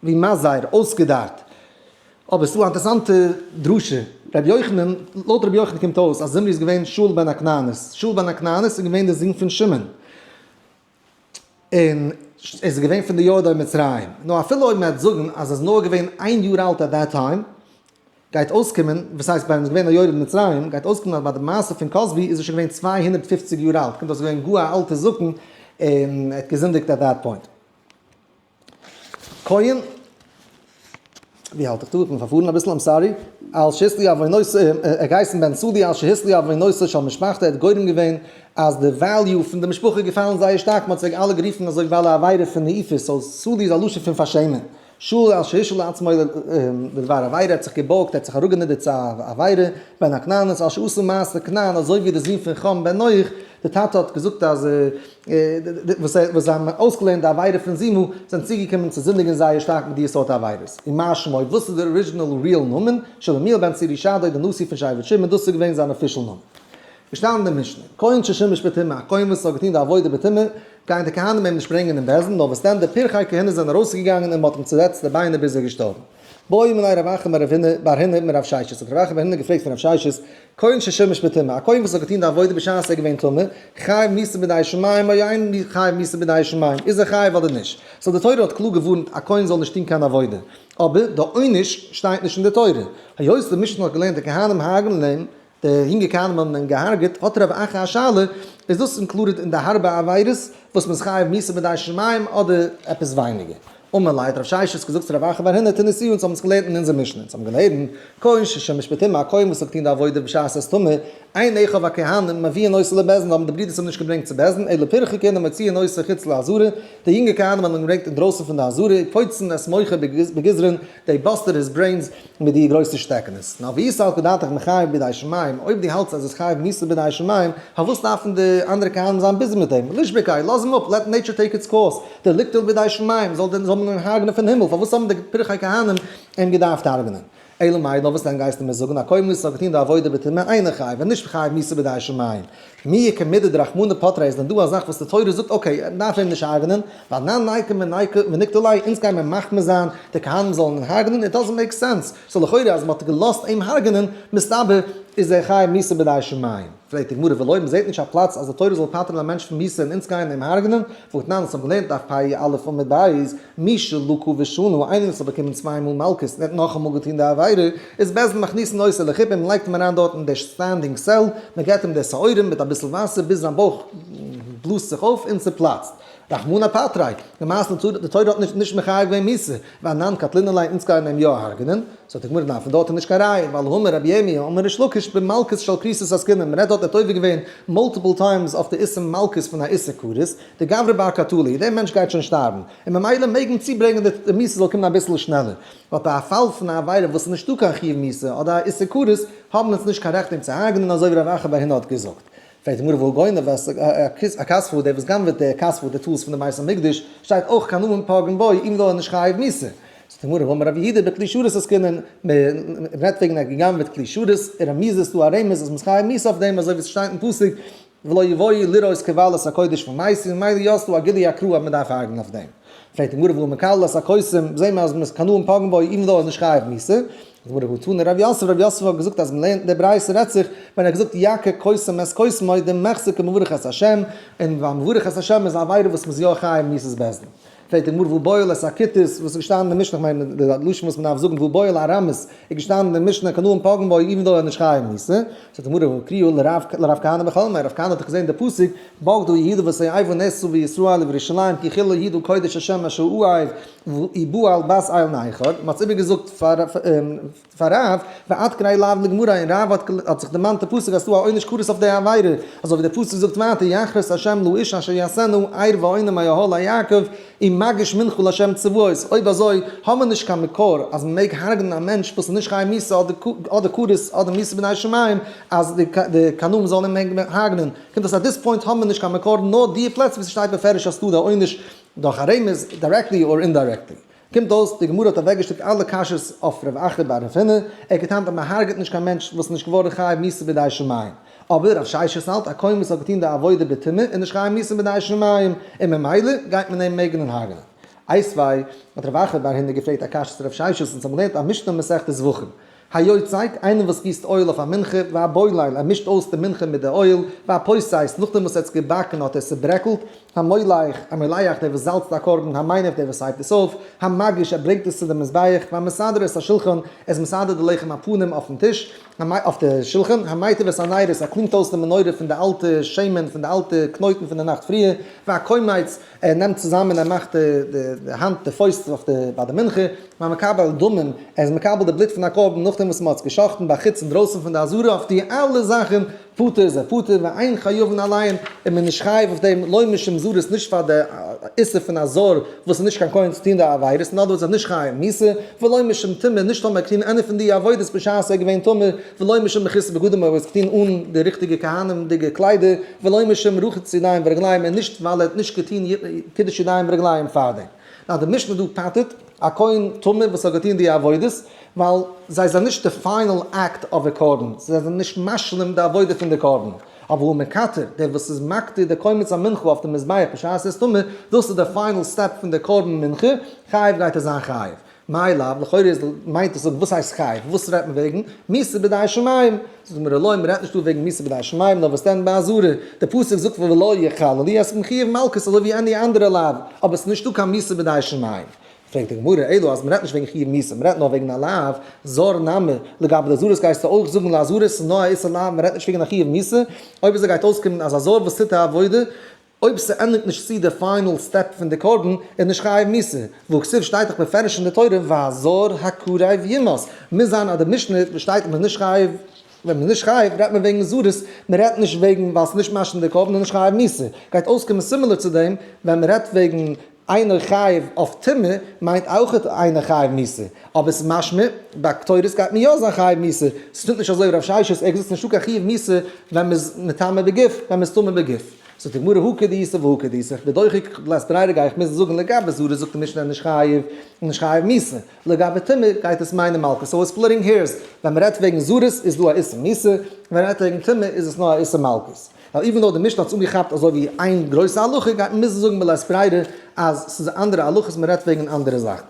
ווי מזר, אויסגעדארט. אבער ס'דא א אינטערעסאנטע דרשה, רבי יוחנן, לויט רבי יוחנן קומט אויס אז זמרי איז געווען שאול בן הכנענית, שאול בן הכנענית איז געווען דער זון פון שמעון, און ער איז געווען פון די יורדי מצרים, נו אפילו אויב מען וועט זאגן אז ער איז נאר געווען איין יאר אלט at that time, גייט אויסקומען, וואס הייסט ביי אים איז געווען א יורד מצרים, גייט אויסקומען אז ביי די מעשה פון כזבי איז ער שוין געווען 250 יאר אלט, קומט אויס געווען גאר א אלטע זקן, און ער האט געזינדיגט at that point. כהן, ווי האלט איך דא? איך בין פארפארן אביסל, I'm sorry. על שהסליא עוונותיו, ער געהייסן בן סלוא על שהסליא עוונותיו של משפחתו, ער האט גורם געווען אז די value פון די משפחה איז געפאלן זייער שטארק, מען האט זיי אלע גערופן אזוי ווי בעלי עבירה פון נאיפות, so סלוא איז א לשון פון פארשעמען. שאול על שהשאיל לעצמו לדבר עבירה, ער האט זיך געבוקט, ער האט זיך אראפגענידערט צו א עבירה, בן הכנענית על שעשה מעשה כנען, אזוי ווי די זון פון חם בן נח, די טאטע האט געזאגט אז וואס זיי האבן אויסגעלערנט די עבירה פון זימה, זענען צוגעקומען צו זינדיגן זייער שטארק מיט די סארט עבירות. ומה שמו, וואס איז די original real נאמען? שלומיאל בן צורישדי, די נשיא פון שבט שמעון, דאס איז געווען זיין official נאמען. געשטאנען אין די משנה, כהן ששימש בטומאה, א כהן וואס האט געטון די עבודה בטומאה, גייען די כהנים אים נישט ברענגען אין בית דין, נאר וואס דען, די פרחי כהונה זענען ארויסגעגאנגען און מען האט אים צעזעצט די ביינער ביז ער איז געשטארבן. בעא מיניה רב אחא בר הונא מרב ששת, האט רב אחא בר הונא געפרעגט פון רב ששת, כהן ששימש בטומאה, א כהן וואס האט געטון די עבודה בשעת ער איז געווען טמא, חייב מיתה בידי שמים או אין חייב מיתה בידי שמים, איז ער חייב אדער נישט? so די תורה האט קלאר געווארנט א כהן זאל נישט טון קיין עבודה, אבער די עונש שטייט נישט אין די תורה. היות די משנה האט געלערנט די כהנים הרג'נען אים, די יונגע כהנים האבן אים געהארגעט, האט רב אחא א שאלה, איז דאס included אין די הארבע עבירות וואס מ'איז חייב מיתה בידי שמים אדער עפעס ווייניגער? אמר ליה האט רב ששת געזאגט צו רב אחא בר הונא תניתוה אונז האבן עס געלערנט אין אונזער משנה, אונז האבן געלערנט, כהן ששימש בטומאה, א כהן וואס האט געטון די עבודה בשעת ער איז טמא, אין אחיו הכהנים מביאין אותו לבית דין האבן די ברידערס אים נישט געברענגט צו בית דין, אלא פרחי כהונה מוציאין אותו חוץ לעזרה, די יונגע כהנים האבן אים געברענגט אינדרויסן פון די עזרה, פוצעין את מוחו בגזרין, they busted his brains מיט די גרויסע שטעקענעס. נאר ואי סלקא דעתך מיחייב בידי שמים, אויב דו האלטסט אז עס חייב מיתה בידי שמים, פארוואס דארפן די אנדערע כהנים זיין busy מיט אים? לישבקיה, לאז אים אפ, let nature take its course, דליקטול בידי שמים, זאל דען זאל מען אים הרג'נען פון הימל, פארוואס האבן די פרחי כהנים אים געדארפט הרג'נען? אלא מאי, נאר וואס דען גייסטו מיר זאגן, א כהן וואס האט געטון די עבודה בטומאה אינו חייב, און נישט חייב מיתה בידי שמים. מי איכא מידי דרחמנא פטריה איז דען דא א זאך וואס די תורה זאגט okay מען דארף אים נישט הרג'נען, ואנן ניקום ונקטליה אונז גייען מיר מחמיר זיין די כהנים זאלן אים הרג'נען, it doesn't make sense, so לכאורה אז מען האט געלאזט אים הרג'נען מסתבר איז ער חייב מיתה בידי שמים. פרעגט די גמרא ולא מען זעט נישט א פלאץ אז די תורה זאל פטר'ן א מענטש פון מיתה און אונז גייען אים הרג'נען, והתנן אונז האבן געלערנט דף פ"א עמוד ב', מי שלקה ושנה, איינער וואס האט באקומען צוויי מאל מלקות און ער האט נאכאמאל געטון די עבירה, איז בית דין מכניסין אותו לחופים, מען לייגט אים אריין דארט אין די standing cell, מען געבט אים די שעורים מיט אביסל וואסער ביז זיין בויך בלאזט זיך אויף און צופלאצט. רחמנא פטריה, למעשה די תורה האט נישט מחייב געווען מיתה, ואנן קטלינן ליה אונז גייען אים יא הרג'נען, זאגט די גמרא ניין פון דארט איז נישט קיין ראיה, ווייל האמר רבי ירמי' אמר ריש לקיש במלקות של כריתות עסקינן, מען רעדט דארט ער האט עובר געווען multiple times אויף די איסור מלקות פון א איסור כרת, דגברא בר קטלא, דער מענטש גייט שוין שטארבן, און ממילא מעג מען צוברענגען די מיתה זאל קומען אביסל שנעלער, ווייל ביי א פאל פון א עבירה וואס איז נישטא קיין חיוב מיתה אדער א איסור כרת, האבן אונז נישט קיין רעכט אים צו הרג'נען אזוי ווי רב אחא בר הונא האט געזאגט. פרעגט די גמרא והא גונב את הכספה, דער וואס גנב'עט די כספה, די tools פון די בית המקדש, שטייט אויך קנאים פוגעין בו, אים זאל ער נישט חייב מיתה. זאגט די גמרא והאמר רב יהודה בכלי שרת עסקינן, מען רעדט וועגן ער האט געגנב'עט כלי שרת, ורמיזא איז דא א רמז אז מען איז חייב מיתה אויף דעם אזוי ווי עס שטייט אין פסוק ולא יבואו לראות כבלות הקודש ומתו, ממילא יא ס'דא א גילוי הכרעה אז מען דארף הרג'ן אויף דעם. פרעגט די גמרא והא מקלל את הכותים, זעהן מיר אז מען איז קנאים פוגעין בו even though ער איז נישט חייב מיתה. זאגט די גמרא הא תנא רב יוסף, רב יוסף האט געזאגט אז מען לערנט אין די ברייתא רעדט זיך ווען ער האט געזאגט יכה כותם את כותמו דמיחזי כמברך את השם, און ווייל מברך את השם איז א עבירה וואס מען איז יא חייב מיתת בית דין. פרעגט די גמרא והא בועל את הכותית וואס איז געשטאנען אין די משנה, כ'מיין די לשון וואס מען דארף זאגן והא בועל ארמית איז געשטאנען אין די משנה קנאים פוגעין בו even though ער איז נישט חייב מיתה. זאגט די גמרא והא קריאה לרב כהנא בחלמיה, רב כהנא האט דאך געזען די פסוק בגדה יהודה ותועבה נעשתה בישראל ובירושלים כי חלל יהודה קודש השם אשר אהב ובעל בת אל נכר, מען האט עס איבערגעזאגט פאר רב, ואדכריה לאו לגמרא, און רב האט זיך דערמאנט די פסוק אז ס'דא א עונש כרת אויף די עבירה, אזוי ווי דער פסוק זאגט ווייטער יכרת ה' לאיש אשר יעשנה ער ואונן מאהלי יעקב, ומגיש מנחה לה' צבאות, אויב אזוי האבן מיר נישט קיין מקור אז מען מעג הרג'נען א מענטש וואס איז נישט חייב מיתה אדער כרת אדער מיתה בידי שמים אז די קנאים זאלן אים מעגן הרג'נען, קומט אויס at this point האבן מיר נישט קיין מקור נאר די פלעצער וואו ס'שטייט בפירוש אז ס'דא די עונש דורך א רמז, directly or indirectly. קומט אויס די גמרא האט אוועקגעשטופט אלע קשיות אויף ר' אחא בר רב הונא, ער האט געטענה'ט אז מען הרג'עט נישט קיין מענטש וואס איז נישט געווארן חייב מיתה בידי שמים. אבער רב ששת האלט א כהן וואס האט געטון די עבודה בטומאה איז נישט חייב מיתה בידי שמים, און ממילא גייט מען אים מעגן הרג'נען. איתיביה, האט רב אחא בר הונא געפרעגט א קשיא צו רב ששת אונז האבן געלערנט א משנה אין מסכת זבחים, היוצק, איינער וואס גיסט oil אויף א מנחה, והבולל, ער מישט אויס די מנחה מיט די oil, והפוסס, נאכדעם וואס ער האט עס געבאקן האט ער עס צוברעקלט, המולח, המולח, דער וואס זאלצט א קרבן, המניף, דער וואס הייבט עס אויף, המגיש, ער ברענגט עס צו די מזבח, והמסדר את השולחן, ער איז מסדר די לחם הפנים אויפן טיש, אויף די שולחן, המיטיב את הנרות, ער קלינט אויס די מנורה פון די אלטע שמן, פון די אלטע קנויטן פון די נאכט פריער, והקומץ, ער נעמט צוזאמען ער מאכט די האנט די פויסט אויף די ביי די מנחה, והמקבל דמים, ער איז מקבל די בלוט פון א קרבן נאכדעם וואס מען האט עס גע'שחט'ן בחוץ אינדרויסן פון די עזרה אויף די אלע זאכן פטור איז ער פטור ואין חייבין עליהן איז מען נישט חייב אויף דעם לא משום זרות נישט פאר די איסור פון א זר וואס איז נישט קיין כהן צו טון די עבירות אין other words ער איז נישט חייב מיתה ולא משום טומאה נישט טאמער ער האט געטון איינע פון די עבודות בשעת ער איז געווען טמא ולא משום מחוסר בגדים אויב ער האט עס געטון אן די ריכטיגע כהנים'דיגע קליידער ולא משום רחוץ ידיים ורגליים און נישט ווייל ער האט נישט געטון קידוש ידיים ורגליים פארדעם. נאר די משנה דא פטר'ט א כהן טמא וואס האט געטון די עבודות, ווייל זיי זענען נישט די final act of די קרבן, זיי זענען נישט משלים די עבודה פון די קרבן. אבער הוא מקטר, דער וואס איז מקטיר די קומץ המנחה אויף די מזבח בשעת ס'איז טמא, דאס איז די final step פון די קרבן מנחה, חייב גייט ער זיין חייב. מאי לאו, לכאורה איז מיינט עס וואס הייסט חייב? וואס רעדט מען וועגן? מיתה בידי שמים. זאגט די גמרא לא, מ'רעדט נישט דא וועגן מיתה בידי שמים, נאר וואס דען בעזרה? די פסוק זאגט ולא יחללו אז ס'איז מחויב מלקות אזוי ווי any אנדערע לאו, אבער ס'איז נישטא קיין מיתה בידי שמים. פרעגט די גמרא, אלא אז מ'רעדט נישט וועגן חיוב מיתה, מ'רעדט נאר וועגן א לאו, זר נמי, לגבי די זרות גייסטו אויך זאגן לעזרות ס'איז נאר א איסור לאו, מ'רעדט נישט וועגן א חיוב מיתה, אויב אזוי גייט אויסקומען אז א זר וואס טוט א עבודה, אויב ס'ענדיגט נישט צו די final step פון די קרבן איז נישט חייב מיתה, והכתיב שטייט דאך בפירוש אין די תורה והזר הקרב יומת, מוז זיין אז די משנה וואס שטייט מ'איז נישט חייב ווען מ'איז נישט חייב רעדט מען וועגן זרות, מ'רעדט נישט וועגן ווייל ס'איז נישט משלים די קרבן איז נישט חייב מיתה, גייט אויסקומען similar צו דעם ווען מ'רעדט וועגן אינו חייב אויף טומאה מיינט אויכעט אינו חייב מיתה, אבער ס'איז משמע ביי קטורת גייט מען יא זיין חייב מיתה, ס'שטימט נישט אזוי ווי רב ששת, ער האט געזאגט ס'נישטא קיין חיוב מיתה ווען מ'איז מטמא בגוף, ווען מ'איז טמא בגוף. זאגט די גמרא הא כדאיתא והא כדאיתא, איך בין דוחק בלית ברירה גיי איך מוזן זאגן לגבי זרות זאגט די משנה נישט חייב נישט חייב מיתה, לגבי טומאה גייט עס מיינען מלקות, so splitting hairs, ווען מ'רעדט וועגן זרות איז דא א איסור מיתה, ווען מ'רעדט וועגן טומאה איז עס נאר א איסור מלקות. ווייל even though די משנה האט עס אנגעכאפט אזוי ווי איין גרויסע הלכה גייט מען מוזן זאגן בלית ברירה אז ס'איז אנדערע הלכות מ'רעדט וועגן אנדערע זאכן.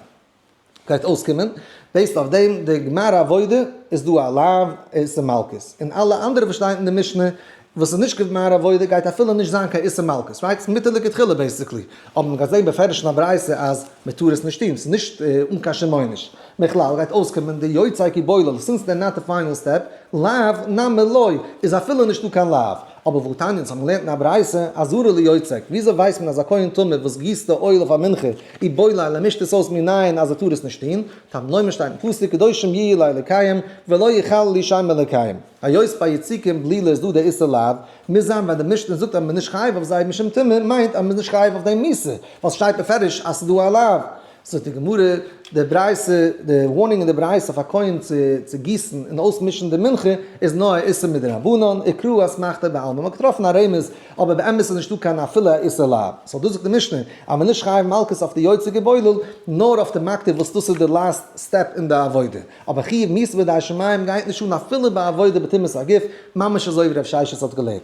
גייט אויסקומען based אויף דעם די גמר עבודה איז דא א לאו איסור מלקות און אלע אנדערע וואס שטייט אין די משנה וואס איז נישט גמר עבודה גייט אפילו נישט זיין קיין איסור מלקות, right? ס'איז מותר לכתחילה basically, אבער מ'גייט זעהן בפירוש אין א ברייתא אז מ'טאר עס נישט טון, ס'איז נישט אן קיין שום עונש. מכלל גייט אויסקומען די יוצק ובולל since they're not the final step, לאו נמי לא, איז אפילו נישטא קיין לאו. אבער והתניא אונז האבן געלערנט אין א ברייתא עזרה ליוצק, וויאזוי ווייסט מען אז א כהן טמא וואס גיסט די oil אויף א מנחה ובולל ער מישט עס אויס מנין אז ער טאר עס נישט טון, תלמוד לומר שטייט אין פסוק קדושים יהיו לאלוקיהם ולא יחללו שם אלוקיהם. היות ביי יציקה און בלילה איז דא די איסור לאו, מוז זיין ווען די משנה זאגט אז מ'איז נישט חייב אויף זיי משום טומאה מיינט אז מ'איז נישט חייב אויף דעם מיתה, ווייל ס'שטייט בפירוש אז ס'איז דא א לאו. זאגט די גמרא, די ברייתא, די warning אין די ברייתא אויף א כהן צו צו גיסן און אויסמישן די מנחה איז נאר א איסור מדרבנן, וקרא אסמכתא בעלמא, מ'האט געטראפן א רמז, אבער באמת איז נישטא קיין אפילו א איסור לאו. so דא זאגט די משנה אז מ'איז נישט חייב מלקות אויף די יוצק ובולל, נאר אויף די מקטיר וואס דאס איז די last step אין די עבודה. אבער חיוב מיתה בידי שמים גייט נישט אן אפילו ביי עבודה בטומאת הגוף, ממש אזוי ווי רב ששת האט געלערנט.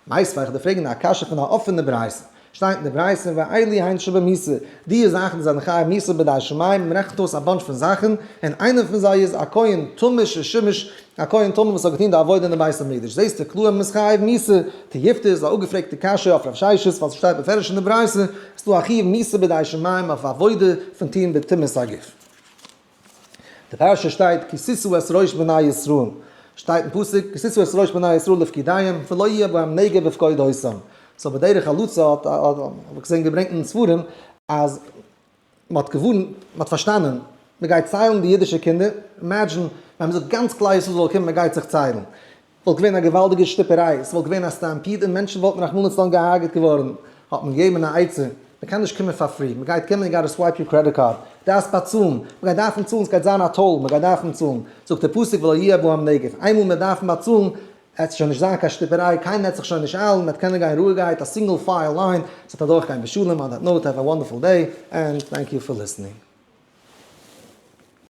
מיתיבי איך דיר פרעגן א קשיא פון א אפענע ברייתא. שטייט אין די ברייתא ואלו הן שבמיתה, די זאכן זענען חייב מיתה בידי שמים, מען רעכנט אויס א bunch פון זאכן, און איינע פון זיי איז א כהן טמא ששימש, א כהן טמא וואס האט געטון די עבודה אין די בית המקדש, זעסטו קלאר מען איז חייב מיתה, תיובתא איז א אפגעפרעגטע קשיא אויף רב ששת, ווייל ס'שטייט בפירוש אין די ברייתא, ס'איז דא א חיוב מיתה בידי שמים אויף עבודה פון טון בטומאת הגוף. די פרשה שטייט כי תשא את ראש בני ישראל, שטייט אין פסוק כי תשא את ראש בני ישראל לפקודיהם ולא יהיה בהם נגע בפקוד אותם, so בדרך הלצה האט האב איך געזען געברענגט אין ספרים אז מען האט געווארנט, מען האט פארשטאנען, מען גייט ציילן די אידישע קינדער, imagine ווען מען זאגט גאנץ כלל ישראל זאל קומען מען גייט זיך ציילן, וואלט געווען א געוואלדיגע שטופעריי, ס'וואלט געווען א stampede און מענטשן וואלטן רחמנא לצלן געהארגעט געווארן, האט מען געגעבן א עצה, מ'קען נישט קומען פאר free, מ'גייט קומען you gotta swipe your credit card, דארפסט באצאלן, מ'גייט דארפן צאלן, ס'גייט זיין א toll, מ'גייט דארפן צאלן, זאגט דער פסוק ולא יהיה בהם נגף, איינמאל מ'וועט דארפן באצאלן, עט שוין נישט זיין קיין שטופעריי, קיינער עט זיך שוין נישט איילן, מ'עט קענען גיין רואיגערהייט, א single file line, ס'וועט אדורכגיין בשלום, on that note have a wonderful day, and thank you for listening.